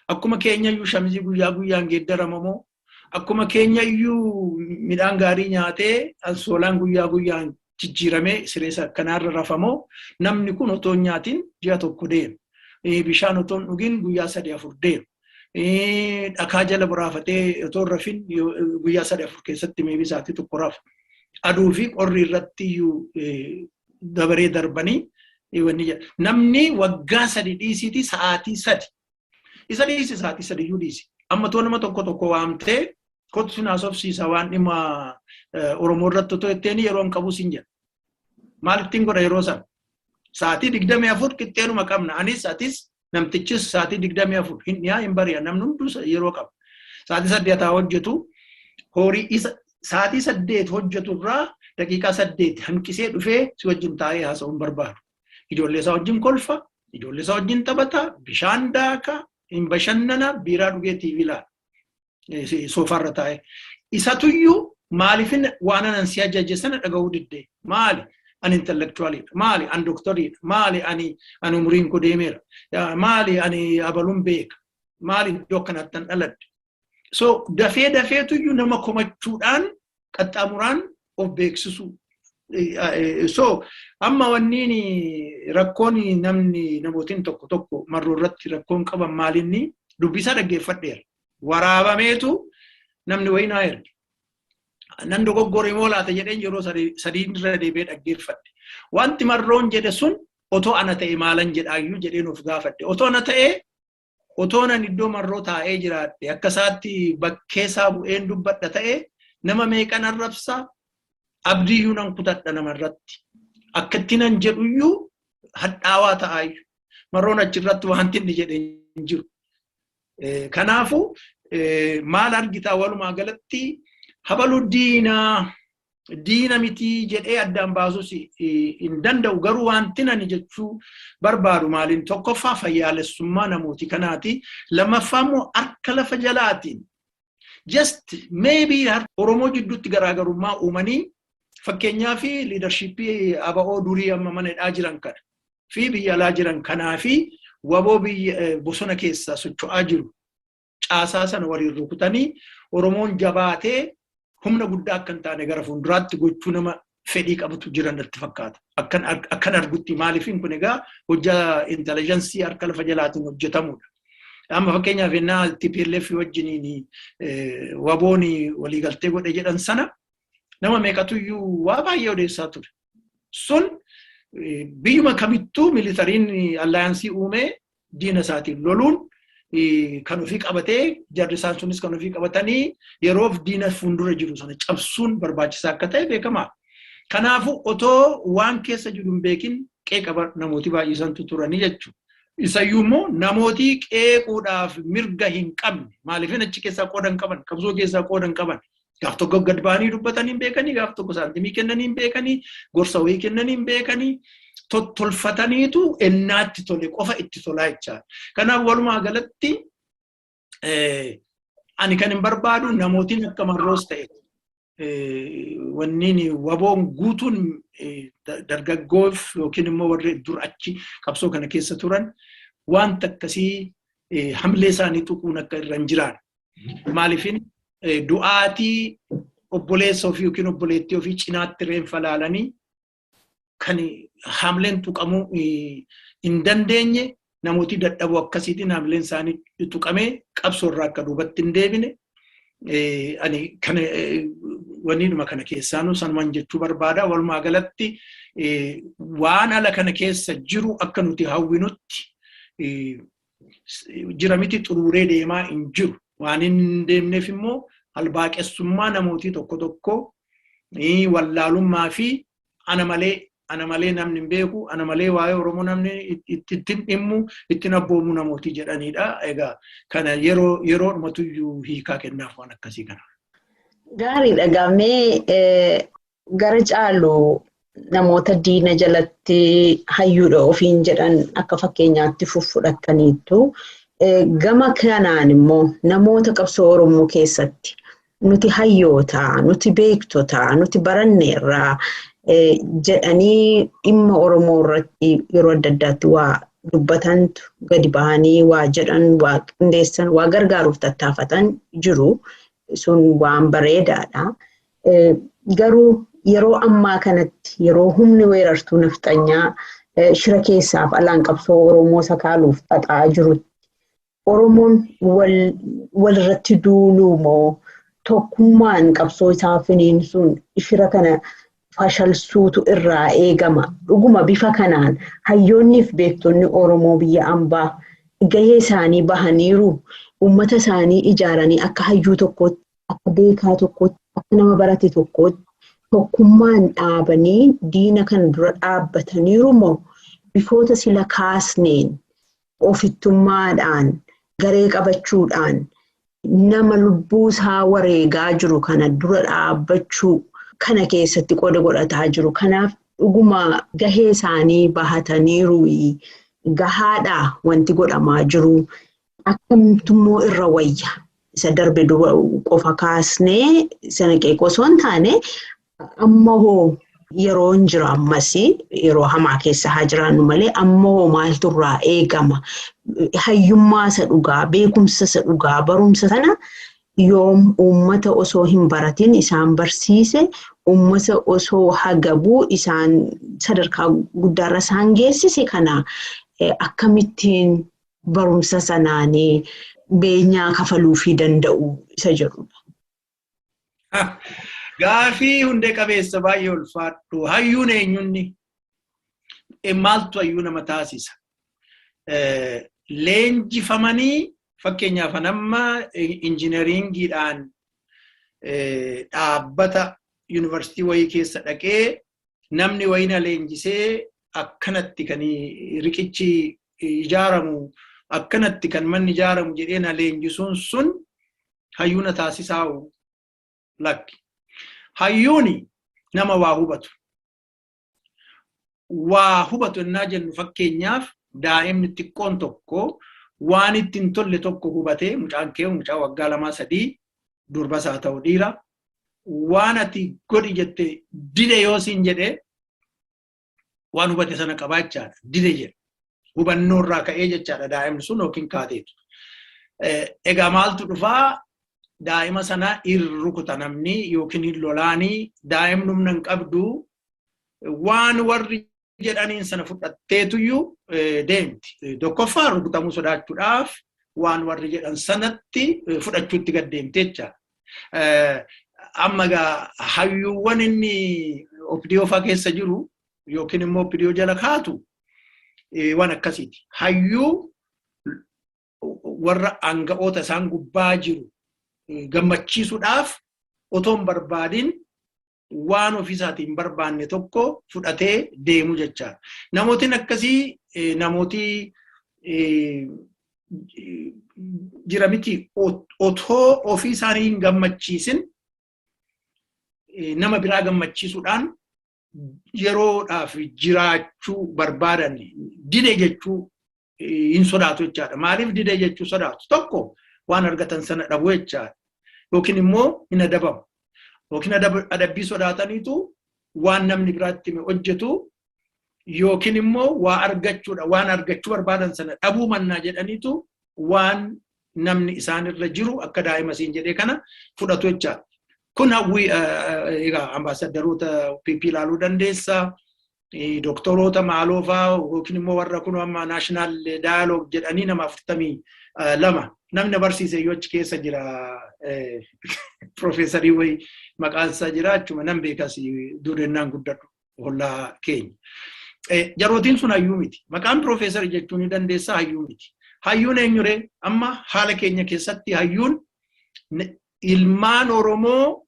akkuma keenya iyyuu shamizii guyyaa guyyaan geeddaramamoo, akkuma keenya iyyuu midhaan gaarii nyaatee ansoolaan guyyaa guyyaan jijjiiramee siree akkanaarra rafamoo, namni kun otoo hin nyaatin ji'a tokko deema. Bishaan otoo hin dhugin guyyaa sadii afur deema. Dhakaa jala boraafatee otoo hin rafin guyyaa sadii afur keessatti meebii sa'aatii tokko rafa. Aduu fi qorri irratti iyyuu dabaree darbanii wanni jedha. Namni waggaa 3 dhiisiiti sa'aatii 3 Isa dhiisi, sa'aatii sadiyyuu dhiisi. Amma too nama tokko tokko waamtee kottu sin haasofsiisa waan dhimma Oromoo irratti otoo jetteen yeroo hin qabu sin jedha. Maal ittiin godha yeroo sana? Sa'aatii 24 qixxeenuma qabna. Anis, atis, namtichis sa'aatii 24 hin dhiyaa hin bari'a, namni hunduu yeroo qaba. Sa'aatii 8 hojjetu, horii isa sa'aatii 8 hojjetu irraa daqiiqaa 8 hanqisee dhufee si wajjin taa'ee haasa'uu hin barbaadu. Ijoollee isaa wajjin kolfa, ijoollee isaa wajjin taphata, bishaan daaka, hin bashannana, biiraa dhugee TV ilaala. Soofaarra taa'ee. Isatuyyuu maaliifin waan anan si ajaje sana dhaga'uu diddee? Maali? Ani intellectualiidha. Maali? Ani doktoriidha. Maali? Ani umuriin koo deemeera. Maali? Ani abaluun beeka. Maali? Iddoo akkanatti an dhaladhe. So dafee dafeetuyyuu nama komachuudhaan qaxxaamuraan of beeksisuu. So amma wanniin rakkoon namni namootiin tokko tokko Marroo irratti rakkoon qaban maalinni? Dubbisaa dhaggeeffadheera. Waraabameetu namni wayii naa erge. Nan dogoggore moo laata jedheen yeroo sadii irra deebi'ee dhaggeeffadhe. Wanti Marroon jedhe sun otoo ana ta'e maalan jedhaayyuu jedheen of gaafadhe. Otoo ana ta'e, otoo nan iddoo Marroo taa'ee jiraadhe, akka isaatti bakkee isaa bu'een dubbadha ta'e, nama meeqan arrabsaa, abdiyyuu nan kutadha namarratti. Akka itti nan jedhuyyuu hadhaawaa ta'aayyuu. Marroon achirratti wanti inni jedhe hin jiru. Kanaafuu maal argitaa, walumaa galatti habaluu diinaa diina mitii jedhee addaan baasus hin danda'u, garuu wanti nani jechuu barbaadu maaliin, tokkoffaa fayyaalessummaa namooti kanaati, lammaffaa immoo harka lafa jalaatiin just maybe Oromoo jidduutti garaagarummaa uumanii, fakkeenyaa fi leadershipii ABO durii amma mana hidhaa jiran kana fi biyya alaa jiran kanaa fi WBO biyya bosona keessa socho'aa jiru caasaa sana waliin rukutanii Oromoon jabaatee humna guddaa akka hin taane gara fuulduraatti gochuu nama fedhii qabutu jiran natti fakkaata. Akkan argutti, maaliifin kun egaa hojjaa intelligence harka lafa jalaatiin hojjetamudha. Amma fakkeenyaaf innaa TPLF wajjiniin WBOn waliigaltee godhe jedhan sana nama meeqatuyyuu waa baay'ee odeessaa ture. Sun biyyuma kamittuu militaryn alliance uumee diina isaatiin loluun kan ofii qabatee, jarri isaan sunis kan ofii qabatanii yeroof diina fuuldura jiru sana cabsuun barbaachisaa akka ta'e beekamaadha. Kanaafuu otoo waan keessa jiru hin beekin qeeqa namooti baay'isantu turanii jechuudha. Isayyuu immoo namooti qeequudhaaf mirga hin qabne, maaliifin achi keessaa qooda hin qaban, qabsoo keessaa qooda hin qaban. Gaaf tokko gad ba'anii dubbatanii hin beekanii, gaaf tokko saantimii kennanii hin beekanii, gorsa wayii kennanii hin beekanii, tottolfataniitu ennaatti tole qofa itti tolaa jechaadha. Kanaaf walumaa galatti ani kan hin barbaadu namootiin akka Marroos ta'e wanniin WBOn guutuun dargaggoof yookiin immoo warri dur achi qabsoo kana keessa turan wanta akkasii hamlee isaanii tuquun akka irra hin jiraan. Maaliifin du'aatii obboleessa ofii yookiin obboleettii ofii cinaatti reenfa laalanii kan hamleen tuqamuu hin dandeenye, namooti dadhaboo akkasiitiin hamleen isaanii tuqamee qabsoo irraa akka duubatti hin deebine ani kana wanniidhuma kana keessaanuu sanuman jechuu barbaada. Walumaa galatti waan ala kana keessa jiru akka nuti hawwinutti jira miti, xuruuree deemaa hin jiru. Waan hin deemneef immoo albaaqessummaa namootii tokko tokko, wallaalummaa fi ana malee namni hin beeku, ana malee waa'ee Oromoo namni ittiin dhimmu, ittiin abboomuu namootii jedhanidha. Egaa kana yeroo yeroodhumatuyyuu hiikaa kennaaf waan akkasii kana. Gaariidha, gaamee gara caalu namoota diina jalatti hayyuudha ofiin jedhan akka fakkeenyaatti fudhataniittu. Gama kanaan immoo namoota qabsoo Oromoo keessatti nuti hayyoota, nuti beektota, nuti baranneerraa jedhanii dhimma Oromoo irratti yeroo adda addaatti waa dubbatantu, gadi bahanii waa jedhan, waa qindeessan, waa gargaaruuf tattaafatan jiru. Sun waan bareedaadha. Garuu yeroo ammaa kanatti, yeroo humni weerartuu nafxanyaa shira keessaaf alaan qabsoo Oromoo sakaaluuf xaxaa jirutti, Oromoon walirratti duuluu moo tokkummaan qabsoo isaa finiinsuun shira kana fashalsuutu irraa eegama? Dhuguma bifa kanaan hayyoonnii fi beektonni Oromoo biyya ambaa Gahee isaanii bahaniiru, uummata isaanii ijaaranii akka hayyuu tokkootti, akka beekaa tokkootti, akka nama barate tokkootti tokkummaan dhaabanii diina kana dura dhaabbataniiru moo bifoota sila kaasneen ofittummaadhaan garee qabachuudhaan nama lubbuu isaa wareegaa jiru kana dura dhaabbachuu kana keessatti qooda godhataa jiru? Kanaaf dhuguma gahee isaanii bahataniiru, gahaadha wanti godhamaa jiru? Akkamittummoo irra wayya? Isa darbe dura qofa kaasnee sana qeeqoo osoo hin taane, amma hoo yeroon jira, ammas yeroo hamaa keessa haa jiraannu malee, amma hoo maaltu irraa eegama? Hayyummaa isa dhugaa, beekumsa isa dhugaa, barumsa sana yoom uummata osoo hin baratin isaan barsiise, uummata osoo hagabuu isaan sadarkaa guddaarra isaan geessise kana akkamittiin barumsa sanaanii beenyaa kafaluufii danda'u isa jedhudha. Gaafii hundee qabeessa, baay'ee ulfaadhu. Hayyuun eenyunni? Maaltu hayyuu nama taasisa? Leenjifamanii, fakkeenyaaf amma injineeringiidhaan dhaabbata yuunivarsiitii wayii keessa dhaqee namni wayii na leenjisee, akkanatti kan riqichi ijaaramu, akkanatti kan manni ijaaramu jedhee na leenjisuun sun hayyuu na taasisaa? Lakki. Hayyuuni nama waa hubatu. Waa hubatu innaa jennu, fakkeenyaaf daa'imni xiqqoon tokko waan itti hin tolle tokko hubatee, mucaan kee mucaa waggaa 2 3, durbas haa ta'u dhiira, waan ati godhi jette dide yoo siin jedhe, waan hubate sana qabaa jechaadha. Dide jedha. Hubannoo irraa ka'ee jechaadha daa'imni sun yookiin kaateetu. Egaa maaltu dhufaa? Daa'ima sana hin rukuta namni yookiin hin lolaanii, daa'imni humna hin qabdu, waan warri jedhaniin sana fudhatteetuyyuu deemti. Tokkoffaa rukutamuu sodaachuudhaaf waan warri jedhan sanatti fudhachuutti gad deemte jechaadha. Amma egaa hayyuuwwan inni OPDO fa'aa keessa jiru yookiin immoo OPDO jala kaatu waan akkasiiti. Hayyuu warra aanga'oota isaan gubbaa jiru gammachiisuudhaaf otoo hin barbaadin waan ofiisaatiin hin barbaanne tokko fudhatee deemu jechaadha. Namootiin akkasii namooti jira miti, otoo ofii isaanii hin gammachiisin nama biraa gammachiisuudhaan yeroodhaaf jiraachuu barbaadan dide jechuu hin sodaatu jechaadha. Maaliif dide jechuu sodaatu? Tokko, waan argatan sana dhabu jechaadha. Yookiin immoo hin adabamu. Yookiin adabbii sodaataniitu waan namni biraatti hojjetu, yookiin immoo waa argachuudha, waan argachuu barbaadan sana dhabuu mannaa jedhaniitu waan namni isaanirra jiru akka daa'ima siin jedhee kana fudhatu jechaadha. Kun hawwii egaa ambaasaddaroota PP ilaaluu dandeessa. Doktoroota maaloo fa'aa yookiin immoo warra kun amma national dialogue jedhanii nama 42 namni barsiise iyyuu achi keessa jira. Piroofeesarii wayii maqaan isaa jira, achuma nan beekas, duudennaan guddadhu hollaa keenya. Jarootiin sun hayyuu miti. Maqaan piroofeesarii jechuu ni dandeessa, hayyuu miti. Hayyuun eenyuree? Amma haala keenya keessatti hayyuun ilmaan Oromoo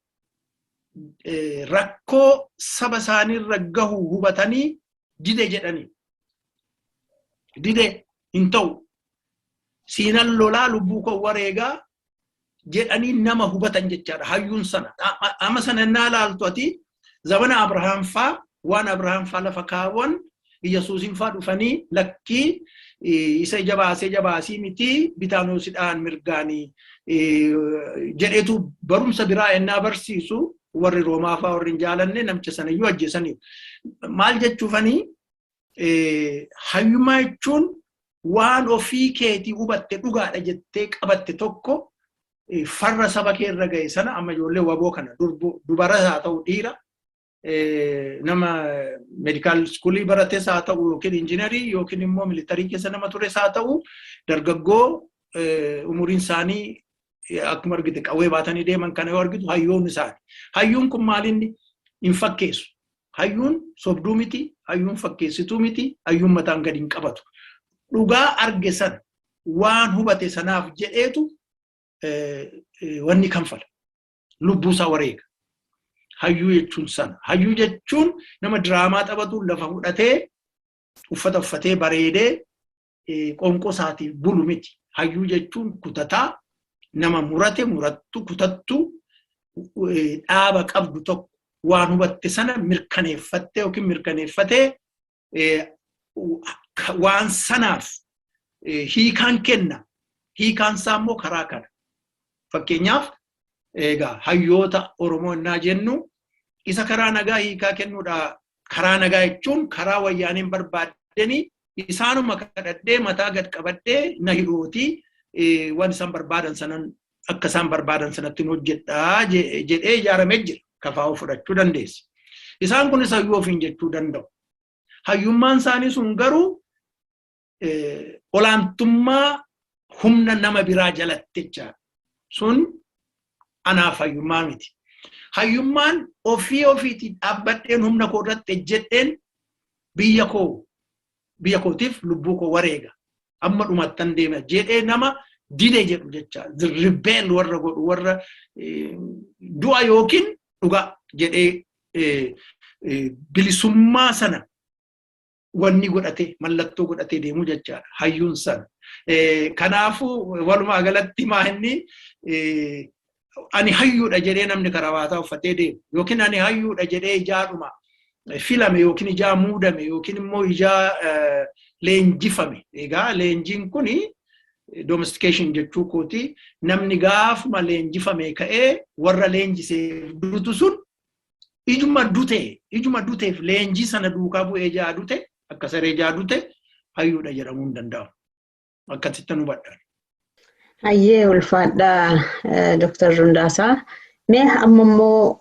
rakkoo saba isaaniirra gahu hubatanii dide jedhanii. Dide, hin ta'u. Siinan lolaa, lubbuu koo wareegaa jedhanii nama hubatan jechaadha hayyuun sana. Amma sana innaa ilaaltu, ati zamana Abrahaam faa, waan Abrahaam faa lafa kaawwan, Iyyasuusin faa dhufanii lakkii, isa ija baasee ija baasii miti, bitaanoosidhaan mirgaanii jedheetu barumsa biraa ennaa barsiisu, warri Roomaa faa warri hin jaalanne namicha sanayyuu ajjeesaniiru. Maal jechuufanii, hayyummaa jechuun waan ofii keetii hubatte, dhugaadha jettee qabatte tokko farra saba kee irra ga'e sana, amma ijoollee waboo kana, dubaras haa ta'u dhiira, nama medical schoolii barates haa ta'u yookiin injiinarii yookiin immoo militarii keessa nama tures haa ta'u, dargaggoo umuriin isaanii akkuma argite qawwee baatanii deeman kana yoo argitu, hayyoon isaani. Hayyuun kun maalinni? Hin fakkeessu. Hayyuun sobduu miti, hayyuun fakkeessituu miti, hayyuun mataan gadi hin qabatu. Dhugaa arge sana waan hubate sanaaf jedheetu wanni kanfala. Lubbuusaa wareega. Hayyuu jechuun sana. Hayyuu jechuun nama diraamaa taphatu lafa fudhatee, uffata uffatee, bareedee qoonqoo isaatiif bulu miti. Hayyuu jechuun kutataa, nama murate, murattu, kutattu, dhaaba qabdu tokko waan hubatte sana mirkaneeffattee yookiin mirkaneeffatee waan sanaaf hiikaan kenna. Hiikaan isaa immoo karaa kana. Fakkeenyaaf, egaa hayyoota Oromoo innaa jennu, isa karaa nagaa hiikaa kennuudha. Karaa nagaa jechuun karaa wayyaaneen barbaaddanii isaanuma kadhadhee, mataa gad qabadhee, na hidhootii, waan isaan barbaadan sanan akka isaan barbaadan sanatti hojjedhaa jedhee ijaaramee jira. Kafaa'uu fudhachuu dandeessa. Isaan kunis hayyuu ofiin jechuu danda'u. Hayyummaan isaanii sun garuu olaantummaa humna nama biraa jalatti jechaadha. Sun anaaf hayyummaa miti. Hayyummaan ofii ofiitii dhaabbadheen, humna koo irratti ejjedheen, biyya koo, biyya kootiif lubbuu koo wareega. Amma dhumattan deema jedhee nama dide jedhu jecha, rebel warra godhu, warra du'a yookiin dhugaa jedhee bilisummaa sana wanni godhatee, mallattoo godhatee deemuu jechaadha hayyuun sana. Kanaafuu walumaa galatti maa inni ani hayyuudha jedhee namni karabaataa uffatee deemu yookiin ani hayyuudha jedhee ijaadhuma filame yookiin ijaa muudame yookiin immoo ijaa leenjifame. Egaa leenjiin kuni domestication jechuu kooti. Namni gaafuma leenjifame ka'ee warra leenjiseef dutu sun ijuma dute, ijuma duteef leenjii sana duukaa bu'ee jaa dute, akka saree jaa dute, hayyuudha jedhamuu hin danda'amu. Akkasitti nu hubadha. Hayyee, ulfaadhaa Dr. Rundaasaa. Mee amma immoo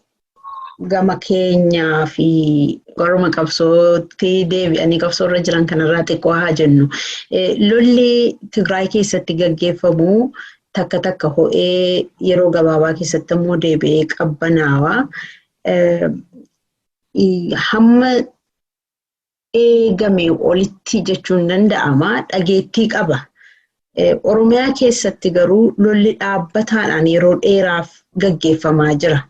gama keenyaa fi garuma qabsootti deebi'anii qabsoo irra jiran kanarraa xiqqoo haa jennu. Lolli Tigraay keessatti gaggeeffamu takka takka ho'ee, yeroo gabaabaa keessatti immoo deebi'ee qabbanaawaa. Hamma eegame olitti jechuun danda'ama, dhageettii qaba. Oromiyaa keessatti garuu lolli dhaabbataadhaan yeroo dheeraaf gaggeeffamaa jira.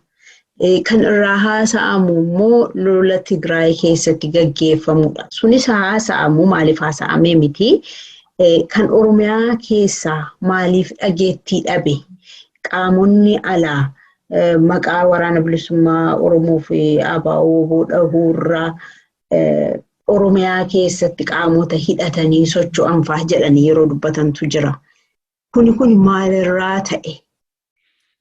Kan irraa haasa'amu immoo lola Tigraay keessatti gaggeeffamudha. Sunis haasa'amu, maaliif haasa'amee miti. Kan Oromiyaa keessaa maaliif dhageettii dhabe? Qaamonni alaa maqaa Waraana Bilisummaa Oromoo fi ABO dhahuurraa Oromiyaa keessatti qaamota hidhatanii socho'an fa'aa jedhanii yeroo dubbatantu jira. Kuni kun maalirraa ta'e?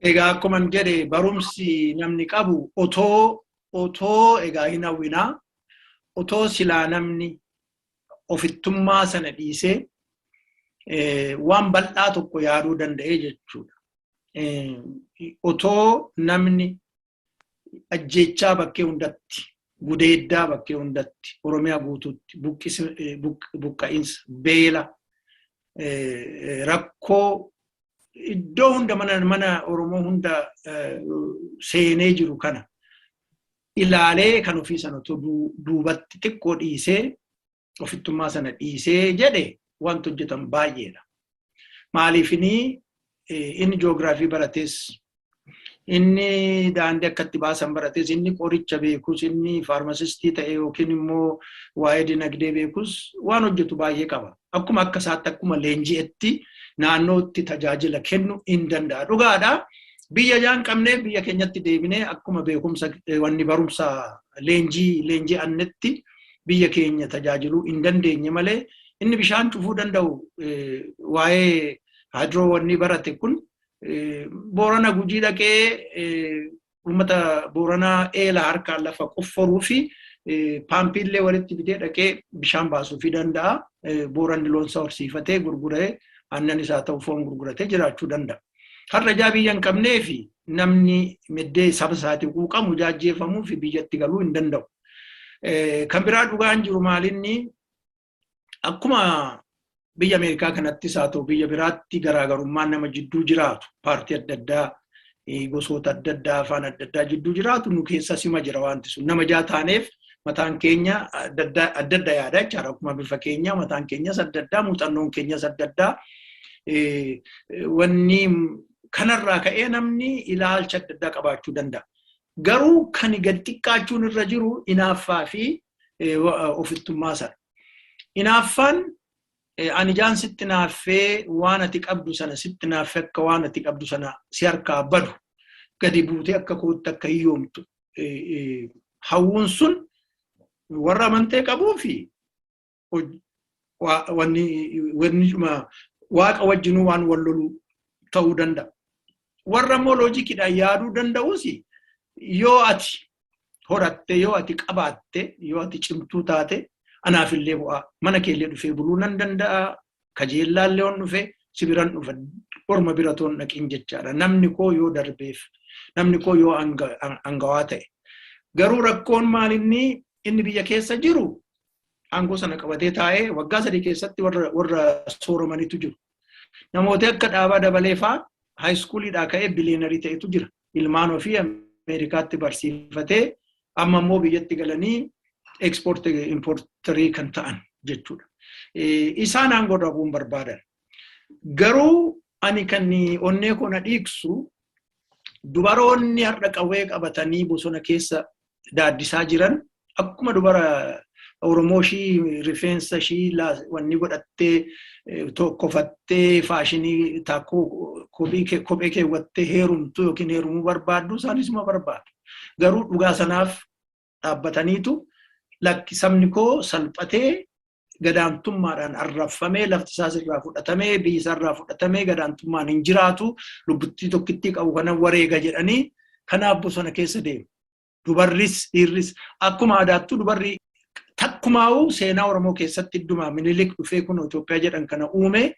Egaa akkuma jedhe, barumsi namni qabu otoo egaa hin hawwinaa, otoo silaa namni ofittummaa sana dhiisee waan bal'aa tokko yaaduu danda'e jechuudha. Otoo namni ajjeechaa bakkee hundatti, gudeeddaa bakkee hundatti, Oromiyaa guutuutti, buqqa'insa, beela, rakkoo iddoo hunda mana Oromoo hunda seenee jiru kana ilaalee, kan ofii sana otoo duubatti xiqqoo dhiisee, ofittummaa sana dhiisee jedhe, wanti hojjetan baay'eedha. Maaliifinii inni joogiraafii barates, inni daandii akkatti baasan barates, inni qoricha beekus, inni faarmasistii ta'e yookiin immoo waa'ee dinagdee beekus waan hojjetu baay'ee qaba. Akkuma akka isaatti, akkuma leenji'etti naannootti tajaajila kennu hin danda'a. Dhugaadha. Biyya jaan qabnee biyya keenyatti deebinee akkuma beekumsa wanni barumsa leenjii leenji'annetti biyya keenya tajaajiluu hin dandeenye malee, inni bishaan cufuu danda'u, waa'ee hydro wanni barate kun, Boorana Gujii dhaqee uummata Booranaa eela harkaan lafa qofforuu fi paampiillee walitti bitee dhaqee bishaan baasuu fi danda'a. Booranni loonsa horsiifatee gurguree, aannan isaa ta'u foon gurguratee jiraachuu danda'a. Har'a ijaa biyya hin qabnee fi namni meddee saba isaatii quuqamu jaajjeefamuu fi biyyatti galuu hin danda'u. Kan biraa dhugaan jiru maalinni, akkuma biyya Ameerikaa kanattis haa ta'u biyya biraatti, garaagarummaan nama jidduu jiraatu, paartii adda addaa, gosoota adda addaa, afaan adda addaa jidduu jiraatu, nu keessa sima jira. Wanti sun nama jaa taaneef mataan keenya adda adda yaada jechaadha. Akkuma bifa keenya mataan keenyas adda addaa, muuxannoon keenyas adda addaa. Wanni kanarraa ka'ee namni ilaalcha adda addaa qabaachuu danda'a. Garuu kan gad xiqqaachuun irra jiru inaaffaa fi ofittummaa sana. Inaaffaan ani ijaan sitti naaffee waan ati qabdu sana sitti naaffee akka waan ati qabdu sana si harkaa badu gadi buutee akka kootti akka hiyyoomtu hawwuun sun warra amantee qabuu fi wanni waaqa wajjinuu waan wal lolu ta'uu danda'a. Warra immoo loojikiidhaan yaaduu danda'us yoo ati horatte, yoo ati qabaatte, yoo ati cimtuu taate, anaafillee bu'aa mana keellee dhufee buluu nan danda'a, kajeellaallee on dhufe si biran dhufa, orma bira toon dhaqin jechaadha. Namni koo yoo darbeef, namni koo yoo angawaa ta'e. Garuu rakkoon maalinni inni biyya keessa jiru aangoo sana qabatee taa'ee waggaa 3 keessatti warra sooromanitu jiru. Namoota akka Dhaabaa Dabalee fa'aa high schooliidhaa ka'ee billionaire ta'etu jira. Ilmaan ofii Ameerikaatti barsiifatee amma immoo biyyatti galanii export importerii kan ta'an jechuudha. Isaan aangoo irraa bu'uun barbaadan. Garuu ani kan onnee koo na dhiigsu, dubaroonni har'a qawwee qabatanii bosona keessa daaddisaa jiran akkuma dubara Oromoo ishii rifeensa ishii wanni godhattee, tokkofattee, faashinii taakkuu kophee keewwattee heerumtu yookiin heerumuu barbaaddu, isaanis ima barbaadu. Garuu dhugaa sanaaf dhaabbataniitu, lakki, sabni koo salphatee, gadaantummaadhaan arrabfamee, lafti isaas irraa fudhatamee, biyyi isaa irraa fudhatamee, gadaantummaan hin jiraatu, lubbuttii tokkittii qabu kana wareega jedhanii kanaaf bosona keessa deemu. Dubarris dhiirris akkuma aadaattuu dubarri takkumaa'uu seenaa Oromoo keessatti idduma Minilik dhufee kun Itoophiyaa jedhan kana uume,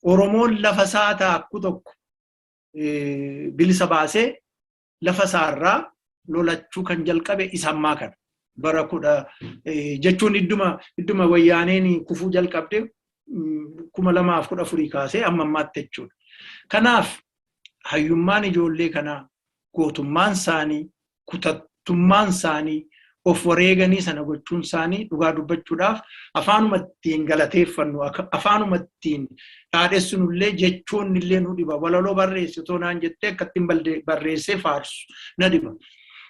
Oromoon lafa isaa taakku tokko bilisa baasee lafa isaarraa lolachuu kan jalqabe isa ammaa kana. Bara kudha jechuun idduma wayyaaneen kufuu jalqabde 2014 kaasee amma ammaatti jechuudha. Kanaaf hayyummaan ijoollee kanaa, gootummaan isaanii, kutattummaan isaanii, of wareeganii sana gochuun isaanii, dhugaa dubbachuudhaaf afaanuma ittiin galateeffannu, afaanuma ittiin dhaadhessinullee jechoonni illee nu dhiba. Walaloo barreessitoo naan jettee akka ittiin barreessee faarsu na dhiba.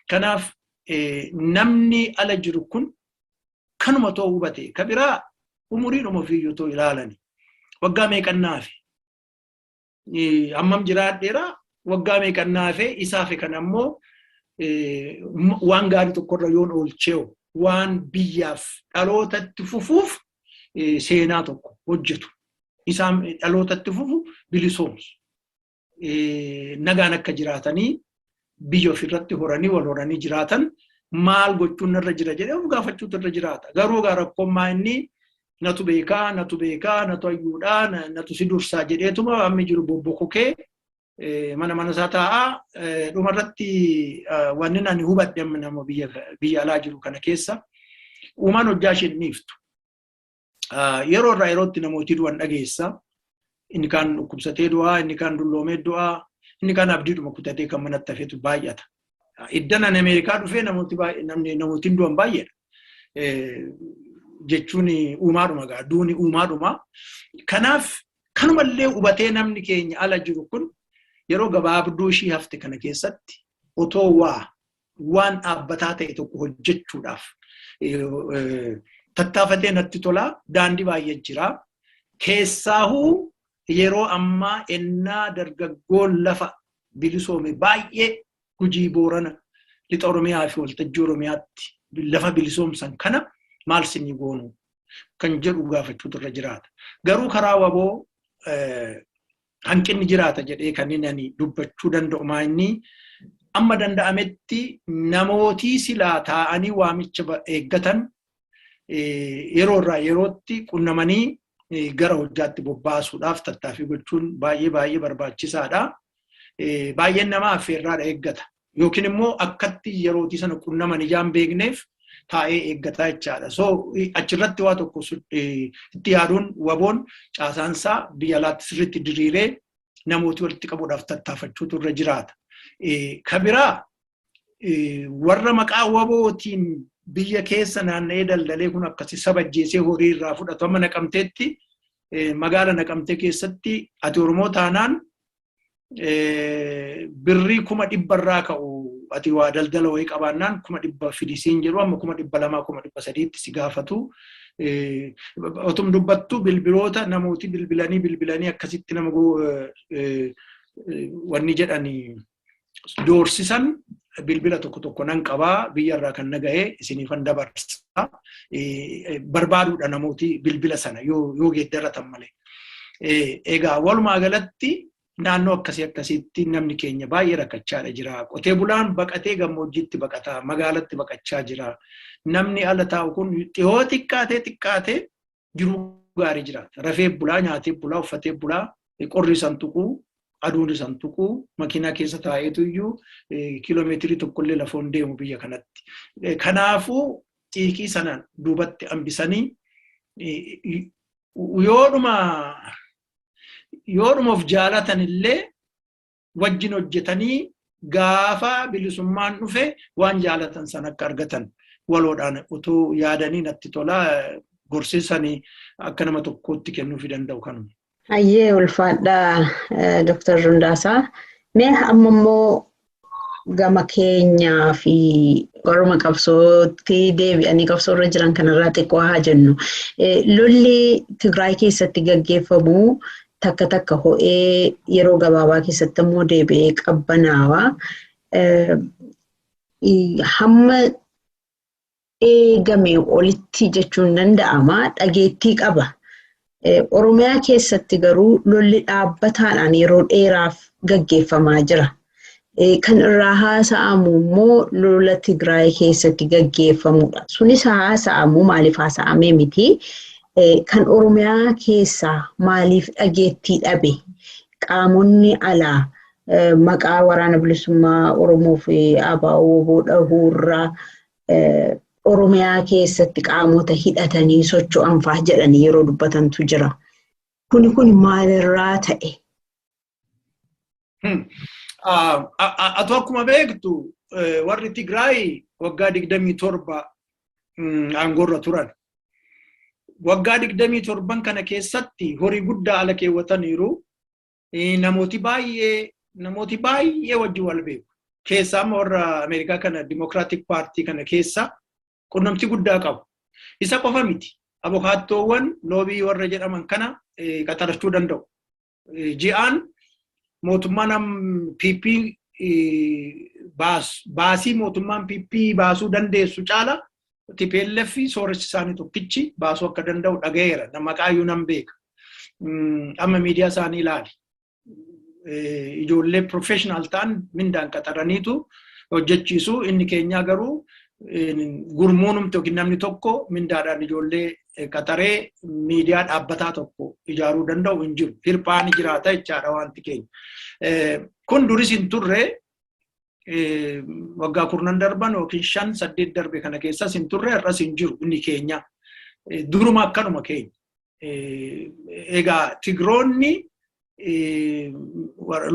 Kanaaf namni ala jiru kun kanuma too hubate, ka biraa umuriidhuma ofiiyyuu too ilaalani. Waggaa meeqannaafi? Hammam jiraadheera? Waggaa meeqannaafe? Isaafe kan ammoo waan gaarii tokkorra yoon oolcheewo, waan biyyaaf dhalootatti fufuuf seenaa tokko hojjetu. Isaan dhalootatti fufu bilisoomsu. Nagaan akka jiraatanii, biyya ofirratti horanii wal horanii jiraatan maal gochuun narra jira jedhee of gaafachuutu irra jiraata. Garuu egaa rakkoon maa inni natu beekaa, natu beekaa, natu hayyuudhaa, natu si dursaa jedheetuma hammi jiru bobbokokee mana mana isaa taa'aa. Dhumarratti wanni ani hubadhe, amma nama biyya alaa jiru kana keessa uumaan hojjaa isheen dhiiftu. Yeroo irraa yerootti namooti du'an dhageessa. Inni kaan dhukkubsatee du'aa, inni kaan dulloomee du'aa, inni kaan abdiidhuma kutatee kan manatti hafetu baay'ata. Iddan ani Ameerikaa dhufee namooti namni namootiin du'an baay'eedha. Jechuun uumaadhuma gaa, duuni uumaadhuma. Kanaaf kanumallee hubatee namni keenya ala jiru kun yeroo gabaabduu ishii hafte kana keessatti otoo waa waan dhaabbataa ta'e tokko hojjechuudhaaf tattaafatee natti tola. Daandii baay'ee jira. Keessaahuu yeroo ammaa ennaa dargaggoon lafa bilisoome baay'ee Gujii, Boorana, Lixa Oromiyaa fi waltajjii Oromiyaatti lafa bilisoomsan kana maal sinii goonu kan jedhu gaafachuutu irra jiraata. Garuu karaa waboo hanqinni jiraata jedhee kan inni ani dubbachuu danda'u maa inni amma danda'ametti namootii silaa taa'anii waamicha eeggatan yeroo irraa yerootti qunnamanii gara hojjaatti bobbaasuudhaaf tattaaffii gochuun baay'ee baay'ee barbaachisaadha. Baay'een namaa affeerraadha eeggata. Yookiin immoo akkatti yerootii sana qunnaman ijaan beekneef taa'ee eeggataa jechaadha. So achirratti waa tokko itti yaaduun, waboon caasaansaa biyya alaatti sirriitti diriiree namooti walitti qabuudhaaf tattaafachuutu irra jiraata. Ka biraa warra maqaa wabootiin biyya keessa naanna'ee daldalee kun akkasi saba ajjeesee horii irraa fudhatu amma Naqamteetti Magaala Naqamtee keessatti ati Oromoo taanaan birrii 100,000rraa ka'u, ati waa daldala wayii qabaannaan 100,000 fidisiin jiru, amma 200,000, 300,000tti si gaafatu. Otum dubbattu bilbiloota namooti bilbilanii bilbilanii akkasitti nama wanni jedhanii doorsisan bilbila tokko tokko nan qabaa, biyyarraa kan nagahee isiniifan dabarsa. Barbaaduudha namooti bilbila sana yoo geeddaratan malee. Egaa walumaa galatti naannoo akkasii akkasiitti namni keenya baay'ee rakkachaadha jira. Qotee bulaan baqatee gammoojjiitti baqataa, magaalatti baqachaa jira. Namni ala taa'u kun dhihoo xiqqaatee xiqqaatee jiruu gaarii jiraata. Rafee bulaa, nyaatee bulaa, uffatee bulaa, qorri isan tuquu, aduun isan tuquu, makiinaa keessa taa'eetu iyyuu kiiloomeetirii tokkollee lafoon deemu biyya kanatti. Kanaafuu xiiqii sana duubatti hambisanii yoodhuma of jaalatan illee wajjin hojjetanii gaafa bilisummaan dhufe waan jaalatan sana akka argatan waloodhaan utuu yaadanii natti tolaa, gorsiisanii akka nama tokkootti kennuufii danda'u kanuma. Hayyee, ulfaadhaa Dr. Rundaasaa. Mee amma immoo gama keenyaa fi waruma qabsootti deebi'anii qabsoo irra jiran kanarraa xiqqoo haa jennu. Lolli Tigraay keessatti gaggeeffamu takka takka ho'ee yeroo gabaabaa keessatti immoo deebi'ee qabbanaawaa. Hamma eegame olitti jechuun danda'ama, dhageettii qaba. Oromiyaa keessatti garuu lolli dhaabbataadhaan yeroo dheeraaf gaggeeffamaa jira. Kan irraa haasa'amu immoo lola Tigraay keessatti gaggeeffamudha. Sunis haasa'amu, maaliif haasa'amee miti. Kan Oromiyaa keessaa maaliif dhageettii dhabe? Qaamonni alaa maqaa Waraana Bilisummaa Oromoo fi ABO WBO dhahuurraa Oromiyaa keessatti qaamota hidhatanii socho'an fa'aa jedhanii yeroo dubbatantu jira. Kuni kun maalirraa ta'e? Atu akkuma beektu warri Tigraay waggaa 27 aangoorra turan. Waggaa 27n kana keessatti horii guddaa ala keewwataniiru. Namooti baay'ee wajjin wal beeku. Keessaa amma warra Ameerikaa kana Democratic Party kana keessa qunnamtii guddaa qabu. Isa qofa miti. Abokaattoowwan lobby warra jedhaman kana qaxarachuu danda'u. Ji'aan mootummaan PP baasii mootummaan PP baasuu dandeessu caala TPLF sooressi isaanii tokkichi baasuu akka danda'u dhaga'eera. Maqaayyuu nan beeka. Amma miidiyaa isaanii ilaali. Ijoollee professional ta'an mindaan qaxaraniitu hojjechiisu. Inni keenyaa garuu gurmuunumti yookiin namni tokko mindaadhaan ijoollee qaxaree miidiyaa dhaabbataa tokko ijaaruu danda'u hin jiru. Hirphaan jiraata jechaadha wanti keenya. Kun duris hin turre, waggaa 10 darban yookiin 5, 8 darbe kana keessas hin turre, har'as hin jiru inni keenya. Duruma akkanuma keenya. Egaa Tigiroonni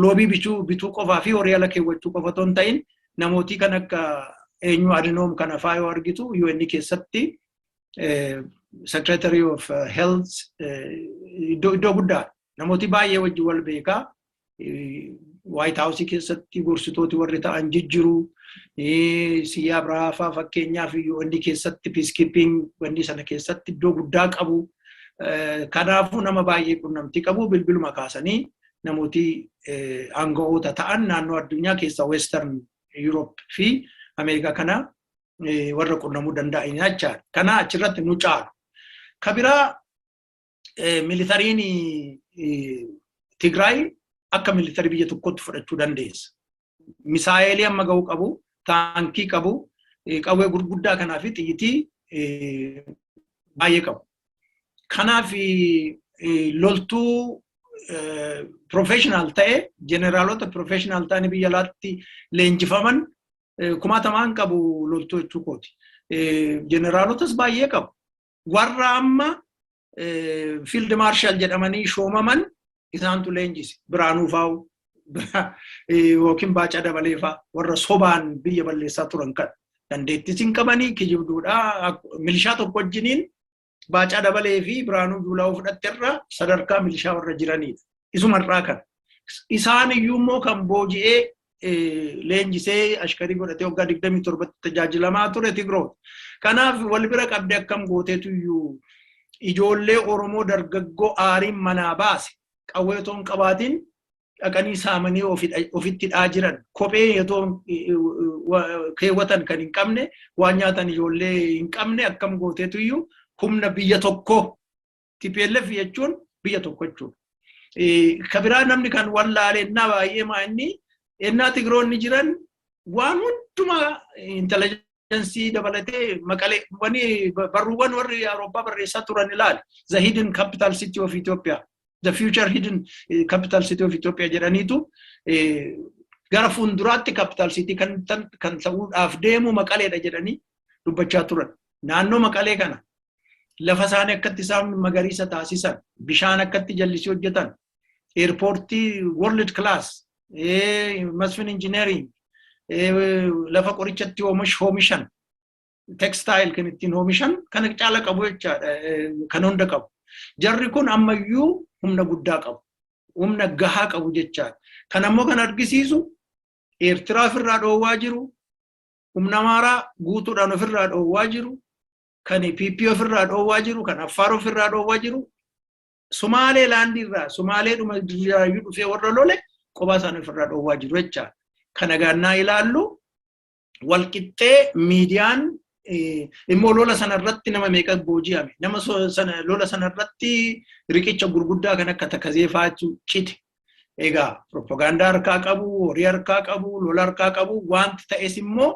lobby bituu qofaa fi horii ala keewwachuu qofa otoo hin ta'in, namootii kan akka eenyu Adinoom kana faa yoo argitu UN keessatti Secretary of Health iddoo guddaa, namooti baay'ee wajjin wal beekaa. White House keessatti gorsitooti warri ta'an jijjiru. Siyyaa biraa faa fakkeenyaaf UN keessatti peacekeeping wanni sana keessatti iddoo guddaa qabu. Kanaafuu nama baay'ee qunnamtii qabu, bilbiluma kaasanii namooti aanga'oota ta'an naannoo addunyaa keessa Western Europe fi Ameerikaa kana warra qunnamuu danda'an jechaadha. Kana achirratti nu caalu. Kabiraa militariin Tigraay akka militarii biyya tokkotti fudhachuu dandeessa. Misaayelii amma ga'uu qabu, taankii qabu, qawwee gurguddaa kanaa fi xiyyitii baay'ee qabu. Kanaaf loltuu professional ta'e, jeneraalota professional ta'anii biyya alaatti leenjifaman kumaatamaan qabu loltuu jechuu kooti. Jeneralotas baay'ee qabu. Warra amma field marshal jedhamanii shoomaman isaantu leenjise. Biraanuu faa'u yookiin Baacaa Dabalee fa'a warra sobaan biyya balleessaa turan kan dandeettis hin qabanii, kijibduudha. Milishaa tokko wajjiniin Baacaa Dabalee fi Biraanuu Juulaa fudhatte irra sadarkaa milishaa warra jiranidha. Isumarraa kana. Isaan iyyuu immoo kan booji'ee leenjisee ashkarii godhatee waggaa 27tti tajaajilamaa ture Tigroota. Kanaaf wal bira qabdee akkam gooteetu iyyuu ijoollee Oromoo dargaggoo aariin manaa baase, qawwee otoo hin qabaatiin dhaqanii saamanii ofitti hidhaa jiran, kophee otoo keewwatan kan hin qabne, waan nyaatan ijoollee hin qabne, akkam gooteetu iyyuu humna biyya tokkoo, TPLF jechuun biyya tokko jechuudha. Ka biraa namni kan wallaalee ennaa baay'ee maa inni ennaa Tigiroonni jiran waan hundumaa intelligence dabalatee Maqalee wani barruuwwan warri Awurooppaa barreessaa turan ilaali. "The Hidden Capital City of Ethiopia", "The Future Hidden Capital City of Ethiopia" jedhaniitu gara fuulduraatti capital city kan ta'uudhaaf deemu Maqaleedha jedhanii dubbachaa turan. Naannoo Maqalee kana lafa isaanii akkatti isaan magariisa taasisan, bishaan akkatti jallisii hojjetan, airportii world class, Masfin Engineering, lafa qorichatti oomishan, textile kan ittiin oomishan kana caala qabu jechaadha, kan hunda qabu. Jarri kun ammayyuu humna guddaa qabu. Humna gahaa qabu jechaadha. Kan ammoo kan argisiisu Eertiraa ofirraa dhoowwaa jiru, humna Amaaraa guutuudhaan ofirraa dhoowwaa jiru, kan PP ofirraa dhoowwaa jiru, kan Affaar ofirraa dhoowwaa jiru, Sumaalee laandii irraa, Sumaalee dhuma jiraayyuu dhufee warra lole kophaa isaanii ofirraa dhoowwaa jiru jechaadha. Kana gaannaa ilaallu walqixxee miidiyaan immoo lola sanarratti nama meeqa booji'ame, nama lola sanarratti riqicha gurguddaa kan akka Takazee fa'aatu cite. Egaa propagaandaa harkaa qabu, horii harkaa qabu, lola harkaa qabu, wanti ta'es immoo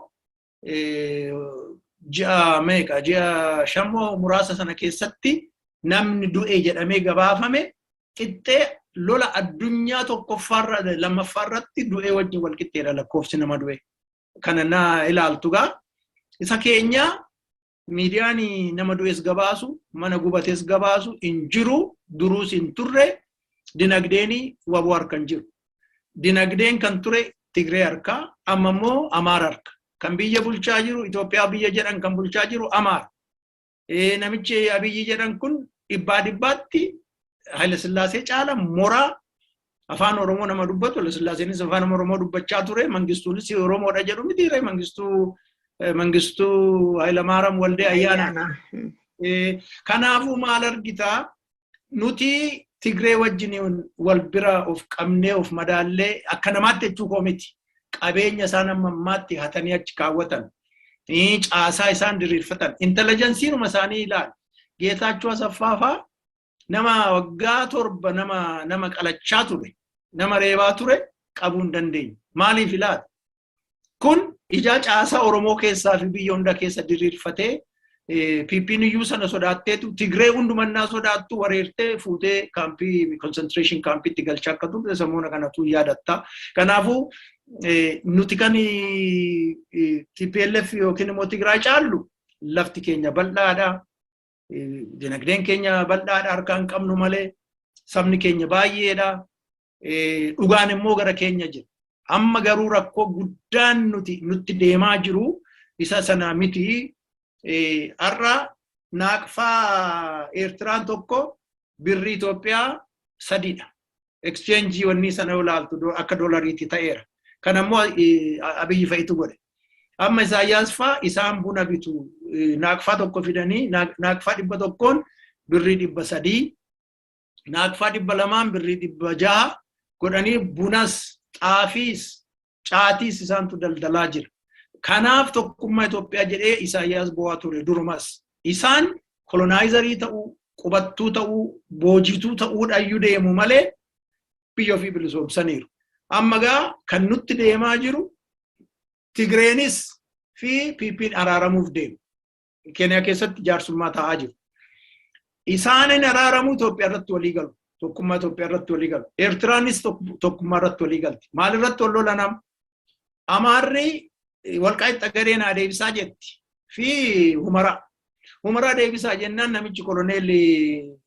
ji'a meeqa, ji'a shammoo muraasa sana keessatti namni du'e jedhamee gabaafame qixxee lola addunyaa tokkoffaarra lammaffaarratti du'ee wajjin wal qixxeedha lakkoofsi nama du'e. Kana na ilaaltu gaa isa keenya miidiyaan nama du'es gabaasu, mana gubates gabaasu hin jiru, duruus hin turre. Dinagdeen WBO harka hin jiru. Dinagdeen kan ture Tigree harkaa, amma immoo Amaara harka. Kan biyya bulchaa jiru, Itoophiyaa biyya jedhan kan bulchaa jiru Amaara. Namichi Abiyyi jedhan kun dhibbaa dhibbaatti Haile Sillaasee caala moraa afaan Oromoo nama dubbatu. Haile Sillaaseenis afaan Oromoo dubbachaa ture. Mangistuunis Oromoodha jedhu miti, Mangistuu Hayilamaaram Waldee Ayyaana. Kanaafuu maal argitaa, nuti Tigree wajjin wal bira of qabnee of madaallee akka namaatti jechuu koo miti. Qabeenya isaan amma ammaatti hatanii achi kaawwatan, caasaa isaan diriirfatan, intelligenceiinuma isaanii ilaali. Geetaachoo Asaffaa fa'aa nama waggaa 7 nama qalachaa ture, nama reebaa ture qabuu hin dandeenye. Maaliif ilaali? Kun ijaa caasaa Oromoo keessaa fi biyya hunda keessa diriirfatee, PP'n iyyuu sana sodaatteetu, Tigree hundumannaa sodaattu wareertee fuutee kaampii concentration campiitti galchaa akka turte sammuna kanatu yaadatta. Kanaafuu nuti kan TPLF yookiin immoo Tigraay caallu lafti keenya bal'aadha. Dinagdeen keenya bal'aadha, harkaan qabnu malee sabni keenya baay'eedha. Dhugaan immoo gara keenya jira. Amma garuu rakkoo guddaan nuti nutti deemaa jiru isa sana miti. Har'a naaqfaa Eertiraan tokko birrii Itoophiyaa 3dha. Exchange wanni sana yoo ilaaltu akka doolariitti ta'eera. Kan ammoo Abiyyi fa'itu godhe. Amma Isaayyaas faa isaan buna bitu, naaqfaa tokko fidanii naaqfaa 100n birrii 300, naaqfaa 200n birrii 600 godhanii bunas, xaafiis, caatiis isaantu daldalaa jira. Kanaaf tokkummaa Itoophiyaa jedhee Isaayyaas bo'aa ture durumas. Isaan colonizerii ta'uu, qubattuu ta'uu, boojituu ta'uudhaayyuu deemu malee biyya ofii bilisoomsaniiru. Amma gaa kan nutti deemaa jiru Tigreenis fi PP'n araaramuuf deemu. Keeniyaa keessatti jaarsummaa ta'aa jiru. Isaanin araaramuu Itoophiyaa irratti walii galu. Tokkummaa Itoophiyaa irratti walii galu. Eertiraanis tokkummaa irratti walii galti. Maal irratti wal lolan amma? Amaarri Walqaayit Xagadee naa deebisaa jetti fi Humaraa. Humaraa deebisaa jennaan namichi koloneelli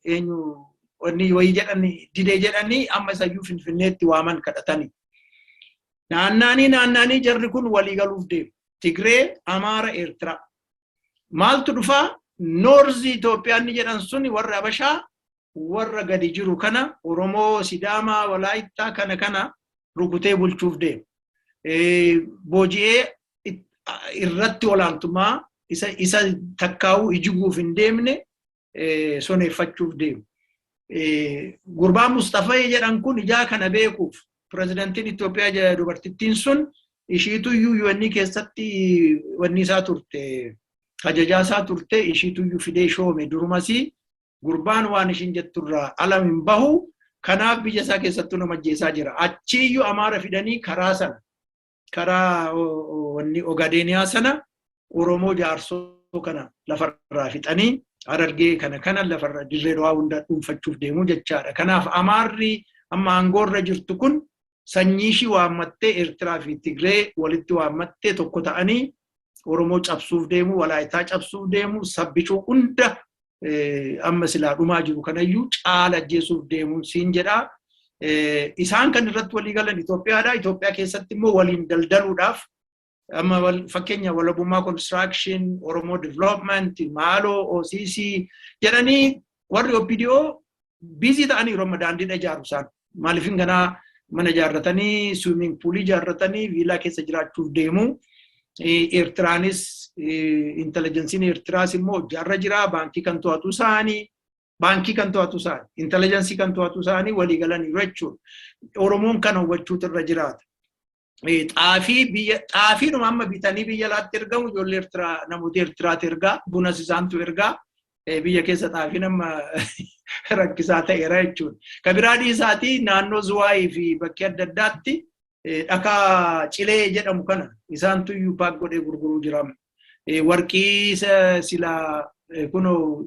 eenyu wanni wayii jedhanii didee jedhanii amma isayyuu Finfinneetti waaman kadhatanii. Naannaanii naannaanii jarri kun walii galuuf deemu. Tigree, Amaara, Eertiraa. Maaltu dhufaa? North Itoophiyaan jedhan suni warra Habashaa warra gadi jiru kana Oromoo, Sidaamaa, Walaayittaa kana rukutee bulchuuf deema. Booji'ee irratti olaantummaa isa takkaa'uu ijiguuf hin deemne soneeffachuuf deemu. Gurbaa Mustafaa jedhan kun ijaa kana beekuuf pirezidantiin Itoophiyaa dubartittiin sun ishiituyyuu UN keessatti wanni isaa turte, ajajaa isaa turte, ishiituyyuu fidee shoome. Durumasii gurbaan waan ishiin jetturraa alam hin bahu. Kanaaf biyya isaa keessattuu nama ajjeesaa jira. Achiiyyuu Amaara fidanii karaa sana, karaa wanni Ogadeeniyaa sana Oromoo Jaarsoo kana lafarraa fixanii Harargee kana lafarra Dirree Dhawaa hunda dhuunfachuuf deemuu jechaadha. Kanaaf Amaarri amma aangoorra jirtu kun sanyii ishii waammattee Eertiraa fi Tigree walitti waammattee tokko ta'anii Oromoo cabsuuf deemu, Walaayitaa cabsuuf deemu, sabbichuu hunda amma silaa dhumaa jiru kanayyuu caala ajjeesuuf deemu siin jedhaa. Isaan kan irratti walii galan Itoophiyaadha. Itoophiyaa keessatti immoo waliin daldaluudhaaf amma fakkeenya Walabummaa Construction, Oromoo Development, Maaloo, OCC jedhanii warri OPDO busy ta'anii yeroo amma daandiidha ijaaru isaan. Maaliif ganaa mana ijaarratanii, swimming poolii ijaarratanii, viilaa keessa jiraachuuf deemu. Eertiraanis, intelligenceiin Eertiraas immoo hojjaarra jira. Baankii kan to'atu isaanii, baankii kan to'atu isaanii, intelligence kan to'atu isaanii walii galaniiru jechuudha. Oromoon kana hubachuutu irra jiraata. Xaafii biyya xaafiidhuma amma bitanii biyya alaatti ergamu ijoollee Eertiraa, namoota Eertiraatu ergaa, bunas isaantu ergaa. Biyya keessa xaafiin amma rakkisaa ta'eera jechuudha. Kan biraa dhiisaatii naannoo Zuwaayii fi bakkee adda addaatti dhakaa cilee jedhamu kana isaantu iyyuu pack godhee gurguruu jira. Warqii silaa kunoo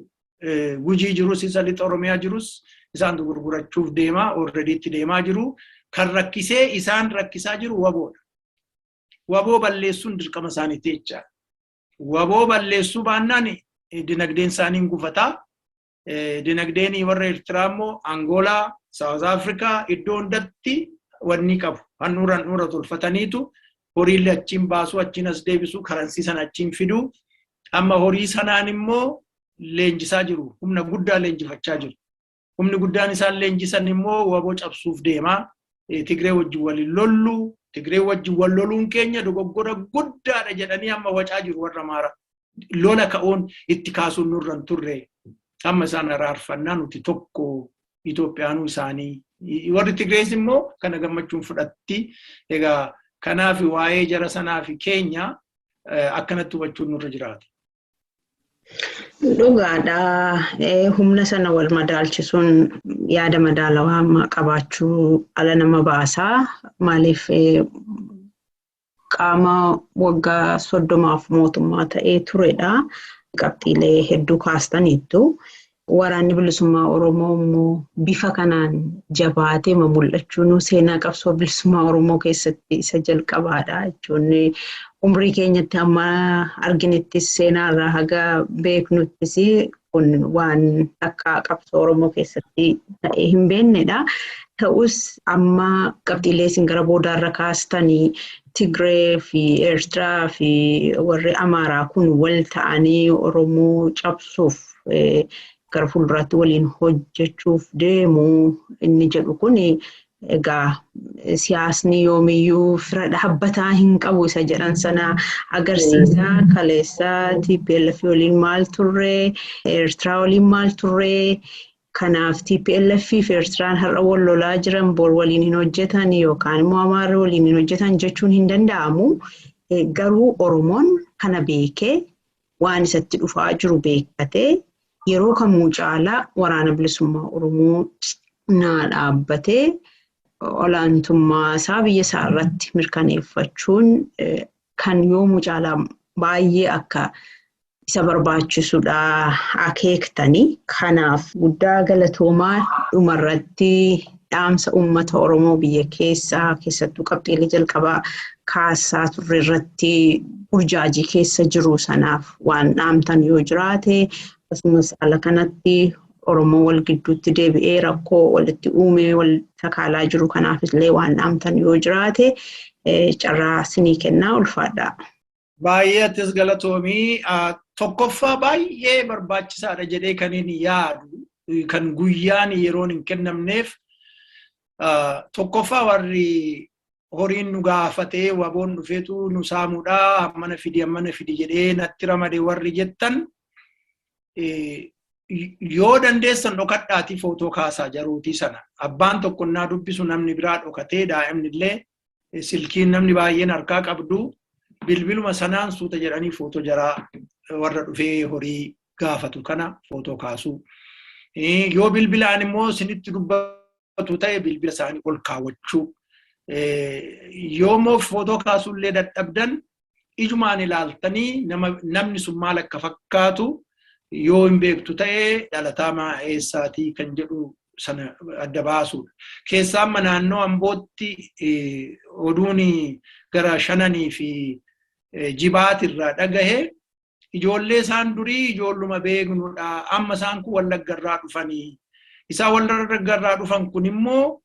Gujii jirus, isa lixa Oromiyaa jirus isaantu gurgurachuuf deema, already itti deemaa jiru. Kan rakkisee isaan rakkisaa jiru WBOdha. WBO balleessuun dirqama isaaniiti jechaadha. WBO balleessuu baannaan dinagdeen isaanii hin gufataa. Dinagdeen warra Eertiraa immoo Angoolaa, South Africa iddoo hundatti wanni qabu. Handhuura handhuura tolfataniitu horiillee achiin baasuu, achiin as deebisuu, currency sana achiin fiduu. Amma horii sanaan immoo leenjisaa jiru. Humna guddaa leenjifachaa jiru. Humni guddaan isaan leenjisan immoo WBO cabsuuf deema. Tigree wajjin waliin lollu. Tigree wajjin wal loluun keenya dogoggora guddaadha jedhanii amma wacaa jiru warra Amaara. Lola ka'uun itti kaasuun nurra hin turre. Amma isaan araarfannaa, nuti tokko, Itoophiyaanuu isaanii. Warri Tigrees immoo kana gammachuun fudhatti. Egaa kanaaf waa'ee jara sanaa fi keenya akkanatti hubachuun nurra jiraata. Dhugaadha. Humna sana wal madaalchisuun yaada madaalawaa qabaachuu ala nama baasaa. Maaliif, qaama waggaa 30f mootummaa ta'ee turedha. Qabxiilee hedduu kaastaniittu. Waraanni Bilisummaa Oromoo immoo bifa kanaan jabaatee mul'achuun seenaa qabsoo bilisummaa Oromoo keessatti isa jalqabaadha jechuun umrii keenyatti amma arginittis, seenaarraa haga beeknuttis, kun waan akka qabsoo Oromoo keessatti ta'ee hin beeknedha. Ta'us amma qabxiilee isin gara boodaarra kaastanii, Tigree fi Eertiraa fi warri Amaaraa kun wal ta'anii Oromoo cabsuuf gara fuulduraatti waliin hojjechuuf deemu inni jedhu kun, egaa siyaasni yoomiyyuu fira dhaabbataa hin qabu isa jedhan sana agarsiisa. Kaleessa TPLF waliin maal turre, Eertiraa waliin maal turre, kanaaf TPLF fi Eertiraan har'a wal lolaa jiran bor waliin hin hojjetan yookaan immoo Amaarri waliin hin hojjetan jechuun hin danda'amu. Garuu Oromoon kana beekee, waan isatti dhufaa jiru beekkatee, yeroo kamuu caalaa Waraana Bilisummaa Oromoo naa dhaabbatee olaantummaa isaa biyya isaa irratti mirkaneeffachuun kan yoomuu caalaa baay'ee akka isa barbaachisudha akeektanii. Kanaaf guddaa galatoomaa. Dhumarratti dhaamsa uummata Oromoo biyya keessaa, keessattuu qabxiilee jalqabaa kaasaa turre irratti burjaajii keessa jiru sanaaf waan dhaamtan yoo jiraate, akkasumas ala kanatti Oromoo wal gidduutti deebi'ee rakkoo walitti uumee wal takaalaa jiru kanaaf illee waan dhaamtan yoo jiraate carraa sinii kennaa, ulfaadhaa. Baay'ee atis galatoomii. Tokkoffaa, baay'ee barbaachisaadha jedhee kan inni yaadu, kan guyyaan yeroon hin kennamneef, tokkoffaa warri horiin nu gaafatee WBOn dhufeetu nu saamuudhaa, hammana fidi, hammana fidi jedhee natti ramade warri jettan, yoo dandeessan dhokadhaatii footoo kaasaa jaruutii sana. Abbaan tokko naa dubbisu, namni biraa dhokatee, daa'imni illee silkiin namni baay'een harkaa qabdu, bilbiluma sanaan suuta jedhanii footoo jaraa warra dhufee horii gaafatu kana footoo kaasuu. Yoo bilbilaan immoo isinitti dubbatu ta'e, bilbila isaanii ol kaawwachuu. Yoo immoo footoo kaasuullee dadhabdan, ijumaan ilaaltanii namni sun maal akka fakkaatu yoo hin beektu ta'e, dhalataa maa eessaatii kan jedhu sana adda baasuudha. Keessaa amma naannoo Ambootti oduun gara shananii fi jibaatirraa dhagahe, ijoollee isaan durii ijoolluma beeknudha. Amma isaan kun Wallaggarraa dhufanii. Isaan Wallaggarraa dhufan kun immoo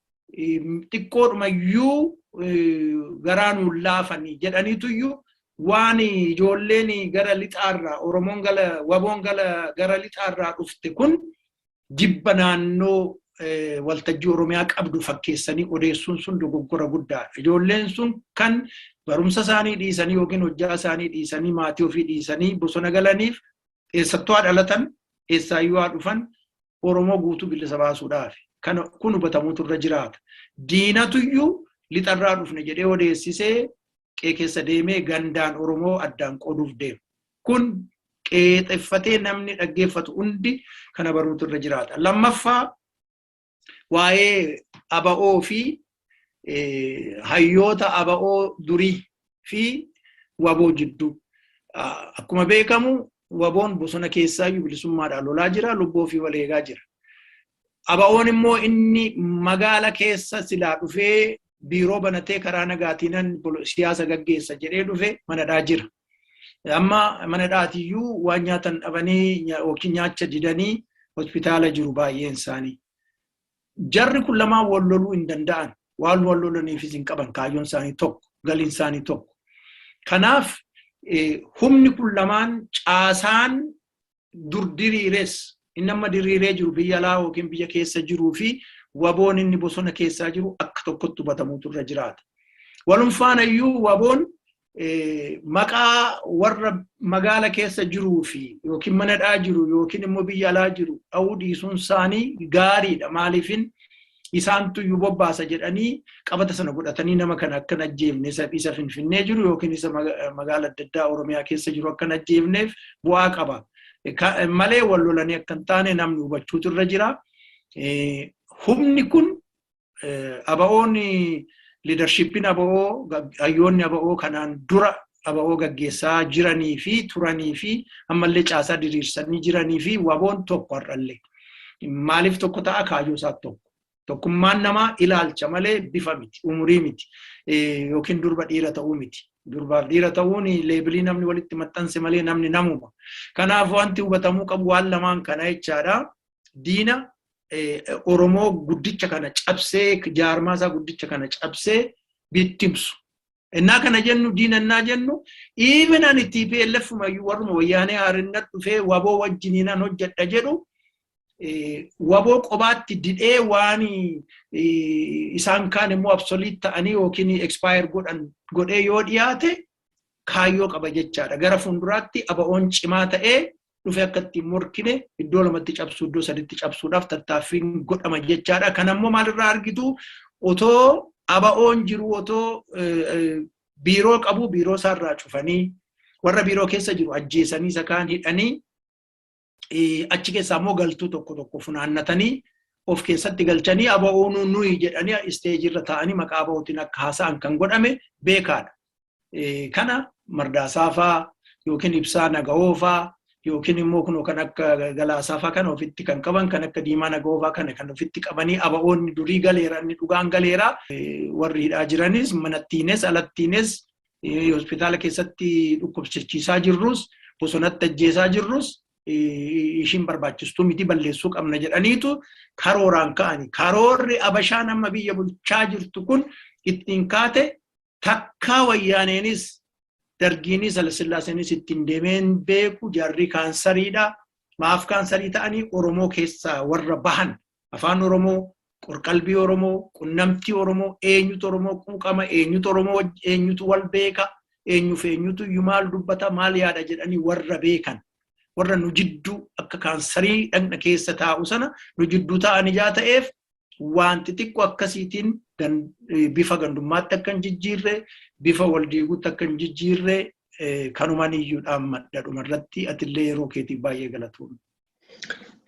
xiqqoodhumayyuu garaa nuun laafanii jedhaniituyyuu, waan ijoolleen gara lixaarraa, Oromoon gala, WBOn gala gara lixaarraa dhufte kun jibba naannoo waltajjii Oromiyaa qabdu fakkeessanii odeessuun sun dogoggora guddaadha. Ijoolleen sun kan barumsa isaanii dhiisanii yookiin hojjaa isaanii dhiisanii, maatii ofii dhiisanii bosona galaniif, eessattuu haa dhalatan, eessaayyuu haa dhufan, Oromoo guutuu bilisa baasuudhaaf. Kana kun hubatamuutu irra jiraata. Diinatuyyuu lixarraa dhufne jedhee odeessisee qe'ee keessa deemee gandaan Oromoo addaan qooduuf deema. Kun qeexeffatee namni dhaggeeffatu hundi kana baruutu irra jiraata. Lammaffaa, waa'ee ABO fi hayyoota ABO durii fi WBO jidduu. Akkuma beekamu WBOn bosona keessaayyuu bilisummaadhaan lolaa jira, lubbuu ofii wal eegaa jira. ABO'n immoo inni magaala keessa silaa dhufee biiroo banatee karaa nagaatiinan siyaasa gaggeessa jedhee dhufe manadhaa jira. Amma mana dhaatiyyuu waan nyaatan dhabanii yookiin nyaacha didanii hospitaala jiru baay'een isaanii. Jarri kun lamaan wal loluu hin danda'an. Waan wal lolaniifis hin qaban. Kaayyoon isaanii tokko, galiin isaanii tokko. Kanaaf humni kun lamaan, caasaan dur diriires, inni amma diriiree jiru biyya alaa yookiin biyya keessa jiruu fi WBOn inni bosona keessaa jiru akka tokkotti hubatamuutu irra jiraata. Walumfaanayyuu WBOn maqaa warra magaala keessa jiruu fi yookiin manadhaa jiru yookiin immoo biyya alaa jiru dha'uu dhiisuun isaanii gaariidha. Maaliifin isaantu iyyuu bobbaasa jedhanii qabata sana godhatanii nama kana akka hin ajjeefne, isa Finfinnee jiru yookiin isa magaala adda addaa Oromiyaa keessa jiru akka hin ajjeefneef bu'aa qaba. Malee wal lolanii akka hin taane namni hubachuutu irra jira. Humni kun, ABO'n, leadershipiin ABO, hayyoonni ABO kanaan dura ABO gaggeessaa jiranii fi turanii fi ammallee caasaa diriirsanii jiranii fi WBOn tokko har'allee. Maaliif tokko ta'a? Kaayyoo isaa tokko. Tokkummaan namaa ilaalcha malee bifa miti, umurii miti, yookiin durba dhiira ta'uu miti. Durbaaf dhiira ta'uun labelii namni walitti maxxanse malee namni namuma. Kanaaf wanti hubatamuu qabu waan lamaan kana jechaadha. Diina Oromoo guddicha kana cabsee, jaarmaa isaa guddicha kana cabsee bittimsu. Innaa kana jennu, diina innaa jennu, even ani TPLF mayyuu, warruma wayyaanee haarinna dhufee WBO wajjiniinan hojjedha jedhu, WBO qobaatti didhee waan isaan kaan immoo obsolete ta'anii yookiin expire godhan godhee yoo dhiyaate kaayyoo qaba jechaadha. Gara fuulduraatti ABO'n cimaa ta'ee dhufe akka ittiin morkine iddoo lamatti cabsuu, iddoo saditti cabsuudhaaf tattaaffiin godhama jechaadha. Kan ammoo maalirraa argitu? Otoo ABO'n jiru, otoo biiroo qabu, biiroo isaarraa cufanii, warra biiroo keessa jiru ajjeesanii, isa kaan hidhanii, achi keessaa immoo galtuu tokko tokko funaannatanii of keessatti galchanii, ABO'n nuyi jedhanii isteejirra taa'anii maqaa ABO'tiin akka haasa'an kan godhame beekaadha. Kana Mardaasaa faa yookiin Ibsaa Naga'oo faa yookiin immoo kunoo kan akka Galaasaa faa kana ofitti kan qaban, kan akka Diimaa Naga'oo faa kana kan ofitti qabanii, ABO'oonni durii galeera, inni dhugaan galeera. Warri hidhaa jiranis, manattiines alattiines, hospitaala keessatti dhukkubsachiisaa jirrus, bosonatti ajjeesaa jirrus, ishiin barbaachistuu miti, balleessuu qabna jedhaniitu karooraan ka'ani. Karoorri Abashaan amma biyya bulchaa jirtu kun ittiin kaate takkaa wayyaaneenis Dargiinis Hayilasillaaseenis ittiin deemeen beeku, jarri kaansariidha. Maaf kaansarii ta'anii? Oromoo keessaa warra bahan, afaan Oromoo, qorqalbii Oromoo, qunnamtii Oromoo, eenyutu Oromoo quuqama, eenyutu Oromoo, eenyutu wal beeka, eenyuuf eenyutu iyyuu maal dubbata, maal yaada jedhanii warra beekan. Warra nu jidduu akka kaansarii dhagna keessa taa'u sana nu jidduu ta'an ijaa ta'eef, waan xixiqqoo akkasiitiin bifa gandummaatti akka hin jijjiirre, bifa wal diiguutti akka hin jijjiirre kanumaan iyyuu dhaammadha. Dhumarratti atillee yeroo keetiif baay'ee galatoomna.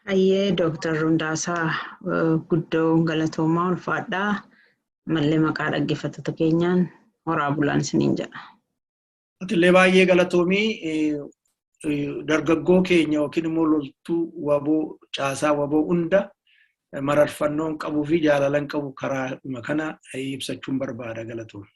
Hayyee, Dooktar Hundaasaa Guddoo, galatoomaa, ulfaadhaa. Mallee maqaa dhaggeeffattoota keenyaan horaa bulaan isiniin jedha. Atillee baay'ee galatoomii. Dargaggoo keenya yookiin immoo loltuu WBO, caasaa WBO hunda mararfannoon qabuu fi jaalalan qabu karaa kana ibsachuun barbaada, galatoomii.